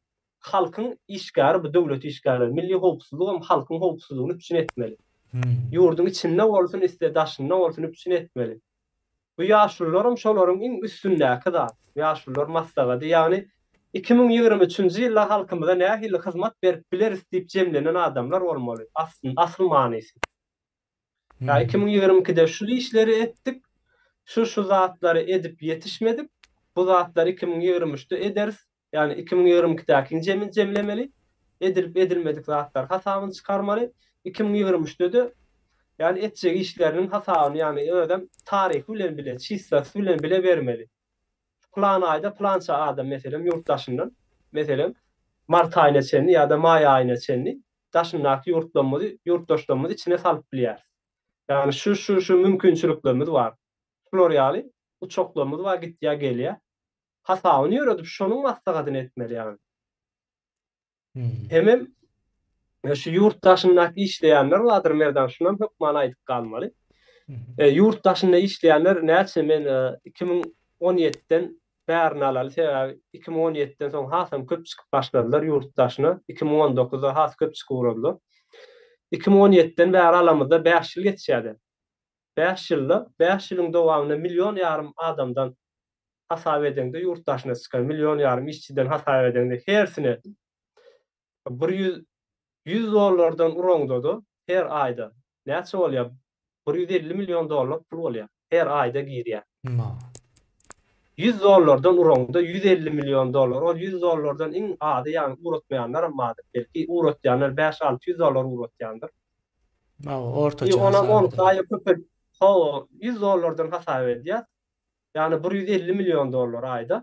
halkyň işgäri bu döwlet işgärleri. Milli howpsuzlygam halkyň howpsuzlygyny üpjün etmeli. Ýurduň içinde bolsun, isle daşynda bolsun üpjün etmeli. Bu ýaşulularam şolaryň iň üstündäki zat. Ýaşulular maslahady, ýagny 2023-nji ýylda halkymyza nähili hyzmat berip bileris diýip jemlenen adamlar bolmaly, aslynda asyl manysy. Ýa 2022-de şu işleri etdik, şu-şu zatlary edip ýetişmedik, bu zatlary 2023-de ederis, Ýagny 2022-däkiň jemini jemlemeli, edilip-edilmedik zatlar hasabyny çykarmaly, 2023-de-de ýagny etjek işleriniň hasabyny, ýagny özem taryhy bilen bile, çislasy bilen bile bermeli. Pylan aýda pylança adam, meselem, ýurt daşyndan, meselem, mart aýyna çenli ýa-da maý aýyna çenli daşyndaky ýurtlarymyzy, ýurtdaşlarymyzy içine salyp bilýäris. Ýagny şu, şu, şu mümkinçiliklerimiz bar. Şular ýaly uçaklarymyz bar, gitýär, gelýär. Hasabyny ýöredip şonuň maslahatyny etmeli ýagny. Hemem şu ýurt daşyndaky işleýänler bardyr Merdan şunam hökman aýdyp galmaly. Ýurt daşynda işleýänler näçe men 2017-den bärini alaly sebäbi 2017-den soň hasam köp çykyp başladylar ýurt daşyna 2019-da has köp çykyp ugradylar. 2017-den bäri alamyzda 5 ýyl geçýärdi. 5 ýylda 5 ýylyň dowamynda million ýarym adamdan hasap edeňde ýurt daşyna çykan million ýarym işçiden hasap edeňde hersine bir ýüz ýüz dollardan uraňda-da her aýda näçe bolýar? 150 million dollar pul bolýar. Her aýda girýär. 100 dollardan uraňda 150 million dollar. Ol 100 dollardan iň azy ýagny ugratmaýanlaram bardyr. Belki ugratýanlar 5-600 dollar ugratýandyr. Hawa, ortaça hasap Onam 12 aýa köpelt. Hawa, 100 dollardan hasap edýär. Ýagny 150 million dollar aýda.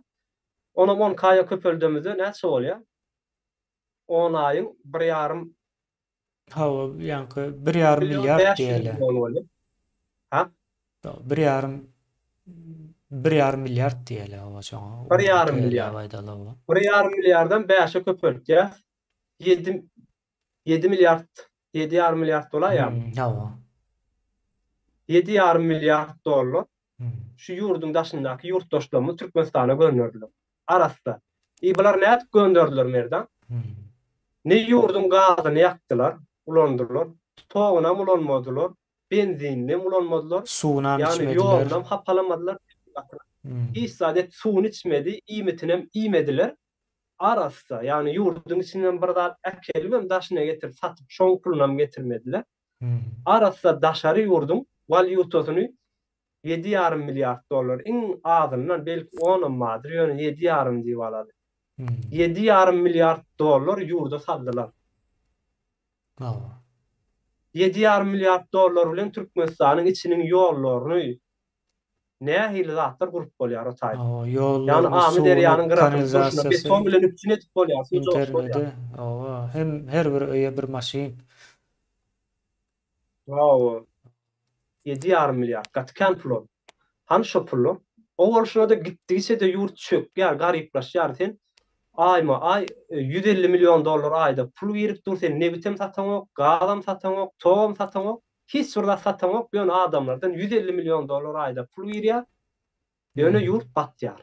Onam 12 aýa köpeldemizde näçe bolýar? 10 aýyň bir ýarym Hawa, ýaňky bir ýarym million milliard 500 diýeli. million bolýar. Ha? Bir ýarym bir ýarym milliard diýeli hawa şoňa. Bir ýarym Tegelläp milliard. aýdaly hawa. Bir ýarym milliardam 5-e köpeltýäs. 7 7 milliard, 7 ýarym milliard bolaýýarmy? Hmm, hawa. 7 ýarym milliard dollar Hmm. şu ýurduň daşyndaky ýurtdaşlarymyz Türkmenistana gönderdiler. Arassa. I bular nädip gönderdiler Merdan? Hmm. Ne ýurduň gazyny ýakdylar, ulandylar, togunam ulanmadylar, benzininem ulanmadylar, Suwunam ýagny içmediler. ýolunam hapalamadylar, Hmm. hiç zat et suwuny içmedi, iýmitinem iýmediler. Arassa, ýagny ýurduň içinden bir zat äkelibem daşyna getirip satyp şoň pulunam getirmediler. Hmm. Arassa daşary ýurduň walýutasyny ýedi ýarym milliard dollar, iň azyndan belki onam bardyr, ýöne ýedi ýarym diýip alaly. Hmm. Ýedi ýarym milliard dollar ýurda saldylar. Hawa. Ýedi ýarym milliard dollar bilen Türkmenistanyň içiniň ýollaryny, nähili zatlar gurup bolýar o taýda. Hawa, Ýagny ýollaryny, Amyderýanyň suwuny, gyrasyny durşuna beton kanalizasiýasy, bilen üpjün edip bolýar, suw joşup bolýar. internedi, hawa, hem her bir öýe bir maşyn. Hawa. Ýedi ýarym milliard. Gaty kän pul ol. Hany şo pullar? O bolşuna-da gitdigiçe-de ýurt çökýär, garyplaşýar. Sen aýma-aý 150 million dollar aýda pul girip dur, sen nebitem sataňok, gazam sataňok, togam sataňok, hiç bir zat sataňok, ýöne adamlardan 150 million dollar aýda pul girýär, ýöne Hmm. ýurt batýar.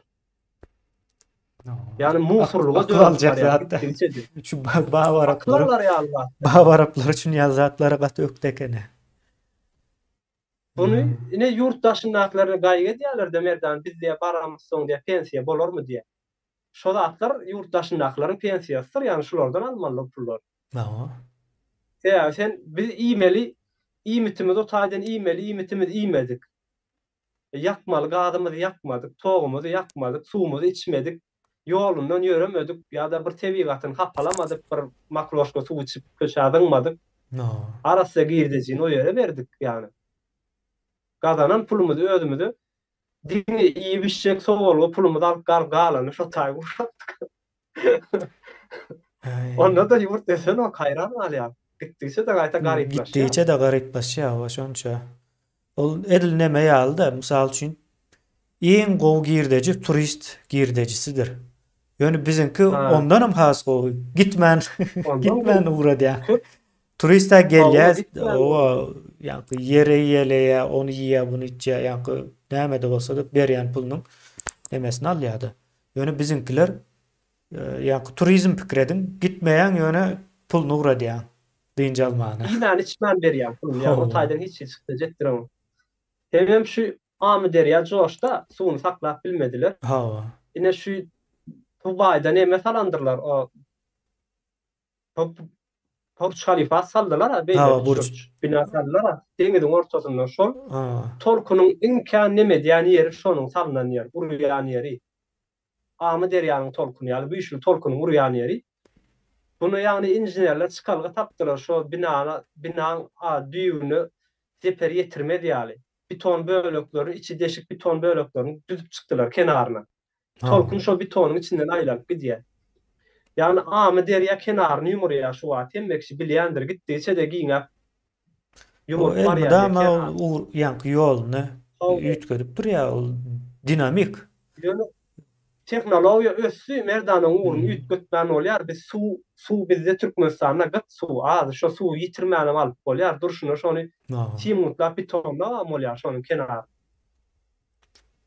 Hawa. Ýagny Ak mugthorlyga akyl dönüp aljak barýar zat-da. gitdigiçe-de. Şu ba Akyl babaraplaryň alar ýaly zat. babaraplary üçin ýaly zatlara gaty ökde ekeni. Buny Hmm. ine ýurt daşyndakylar gaýgy edýärler-de Merdan biz diýä baramyzsoň diýä pensiýa bolarmy diýä. Şo zatlar ýurt daşyndakylaryň pensiýasydyr, ýagny şulardan almaly pullar. Hawa. Sebäbi sen biz iýmeli iýmitimiz o taýdan iýmeli iýmitimiz iýmedik. Ýakmaly gazymyzy ýakmadyk, togumyzy ýakmadyk, suwumyzy içmedik, ýolundan ýöremedik ýa-da bir tebigatyny hapalamadyk, bir makroşka suw içip köçä zyňmadyk. Arassa girdejini o ýere berdik ýagny. Gazanan pulumyzy özümize. Diňe iýip-içjek sowalga pulumyzy alyp galyp galany şo taý gurşapdyk. Onda-da ýurt ösenok, haýran galýan. Gitdigiçe-de gaýta garyplaşýar. Gitdigiçe-de garyplaşýar, hawa şonça. Ol edil neme ýaly-da, mysal üçin, iň gowy girdeji turist girdejisidir. Ýöne biziňki ondanam has gowy. Gitmän, gitmän ugradýar. Turist-ä gelýär, owa, ýaňky ýer eýeleýär, ony iýýär, buny içýär, ýaňky näme-de bolsa-da berýän pulunyň nemesini alýar-da. Ýöne biziňkiler ýaňky turizm pikir ediň, gitmeýäň, ýöne puluny ugradýaň dynç almana. Iýmän-içmän berýäň puluny, ýa o taýdan hiç hili çykdajy etdireňok. Hemem şu Amyderýa joşda, suwuny saklap bilmediler. Hawa. Ine şu Dubaýda neme salandyrlar, o Burç Halifa saldylar-a, beýle burç bina saldylar-a, deňiziň ortasynda şol tolkunyň iň kän neme edýän ýeri şonuň salnan ýeri, urýan ýeri. Amyderýanyň tolkuny ýaly güýçli tolkunyň urýan ýeri. Muny ýagny inženerler çykalga tapdylar şo binana binaň düýbüne zeper ýetirmez ýaly. Beton böleklerini içi deşik beton böleklerini düzüp çykdylar kenaryna. Tolkun şo betonyň içinden aýlanyp gidýär. Ýagny Amyderýa kenaryny ýumurýar şu wagt hemme kişi bilýändir gitdigiçe-de giňäp ýumuryp barýar diýip Elmydama ol ugur ýaňky ýoluny üýtgedip durýar ol dinamik. Ýöne tehnologiýa ösdi Merdanyň ugruny üýtgetmän bolýar biz suw suw bizde Türkmenistanda gyt suw az şo suwy ýitirmänem alyp bolýar durşuna şony simgutlap betonlabam bolýar şonuň kenaryny.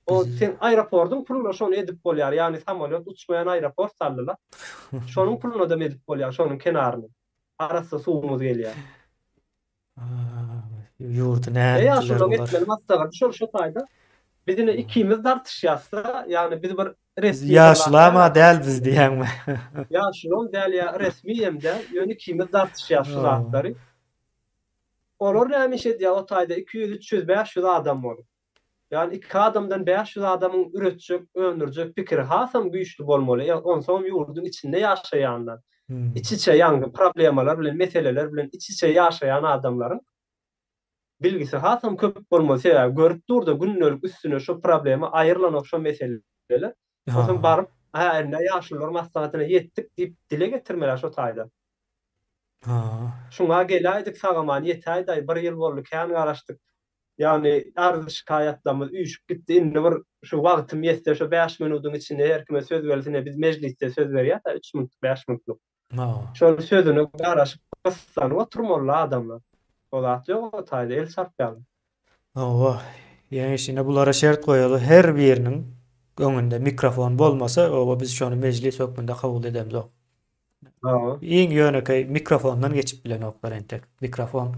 O sen aeroportyň puluna şony edip bolýar ýagny samolýot uçmaýan aeroport saldylar şonuň pulunadam edip bolýar şonuň kenaryny. Arassa suwumyz gelýär. Ýurdy nätdiler bular. Ýaşulyň etmeli maslahaty şol şo taýda. Biz ine ikimiz dartyşýasda, ýagny biz bir resmi Ýaşulam-a däl biz diýýäňmi? Ýaşulam däl ýa resmi hem däl, ýöne ikimiz dartyşýas şu zatlary. Olar näme iş edýär o taýda 200, 300, 500 adam bolup. Ýagny iki adamdan 500 adamyň üretjek, öndürjek pikiri hasam güýçli bolmaly. Onsoňam ýurduň içinde ýaşaýanlar, iç-içe ýagny problemalar bilen, meseleler bilen iç-içe ýaşaýan adamlaryň bilgisi hasam köp bolmaly. Sebäbi görüp dur-da gündelik üstüne şo problema aýrylanok şo meseleler. Onsoň baryp, hä indi ýaşulular maslahatyna ýetdik diýip dile getirmeli şo taýda. Şuňa geläýdik sag-aman ýetäýdaý bir ýyl boldy kän garaşdyk. Ýagny arz-şikaýatlarymyz üýşüp gitdi. Indi bir şu wagtym ýetse şu bäş minudyň içinde her kime söz berilsin biz mejlisde söz berýäs-ä üç minutlyk, bäş minutlyk. Şol sözüne garaşyp gyssanyp oturmaly adamlar. O zat ýok o taýda el çarpýarlar. Hawa, Ýeňiş ine bulara şert goýaly her biriniň öňünde mikrofon bolmasa oba biz şony mejlis hökmünde kabul edemzok. Hawa. Iň ýönekeý mikrofondan geçip bilenoklar entek. Mikrofon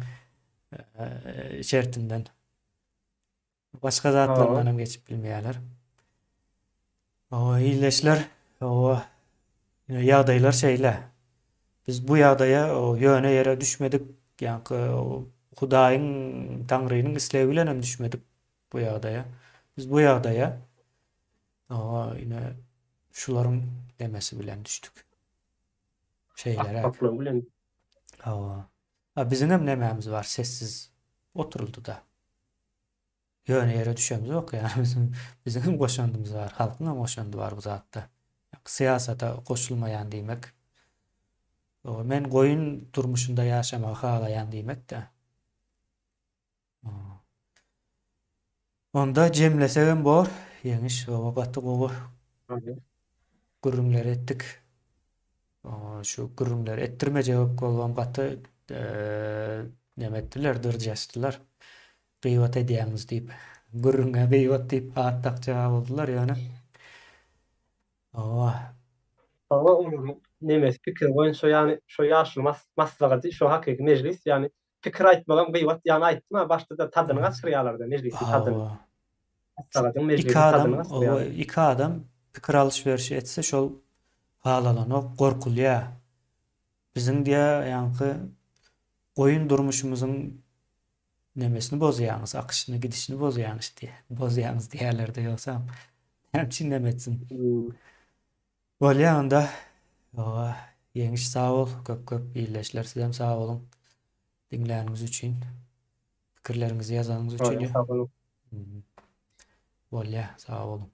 şertinden. Başga zatlardan hem geçip bilmeýärler. Hawa, ildeşler, hawa, ýagdaýlar şeýle. Biz bu ýagdaýa ýöne ýere düşmedik, ýaňky Hudaýyň, Taňrynyň islegi bilen hem düşmedik bu ýagdaýa. Biz bu ýagdaýa hawa, ine şularyň demesi bilen düşdük. Şeýleräk. Akmaklygy bilen. Hawa. A biziňem nemämiz bar sessiz oturyldyda. Ýöne ýere düşemizok ýa biziň biziňem goşandymyz bar, halkyňam goşandy bar bu zatda. Syýasata goşulmaýan diýmek. Men goýun durmuşynda ýaşamagy halaýan diýmek-dä. Onda jemlesegem bor, Ýeňiş, oba gaty gowy gürrüňler etdik. Şu gürrüňleri etdirmejek bolubam gaty neme etdiler, dyrjaşdylar. Gyýbat edýäňiz diýip. Gürrüňe gyýbat diýip at dakjaga boldular ýöne. Hawa. Hawa olaryň nemesi pikiri boýunça ýagny şo ýaşuly maslahaty şo hakyky mejlis ýagny pikir aýtmagam gyýbat ýagny aýtdym-a başda-da tadyny gaçyrýalarda mejlisiň tadyny. Hawa. Maslahatyň Iki mejlisiň adam tadyny hawa gaçyrýalar. iki adam pikir alyş-berişi etse şol halalanok gorkulýa. Biziň diýä ýaňky goýun durmuşymyzyň nemesini bozýaňyz, akyşyny, gidişini bozýaňyz diýä, bozýaňyz diýerlerdi ýogsam näme üçin neme etsin. Bolýa onda. Hawa, Ýeňiş sag bol, köp köp ildeşler sizem sag boluň diňläniňiz üçin, pikirleriňizi ýazanyňyz üçin. Sag boluň. Bolýa, sag boluň.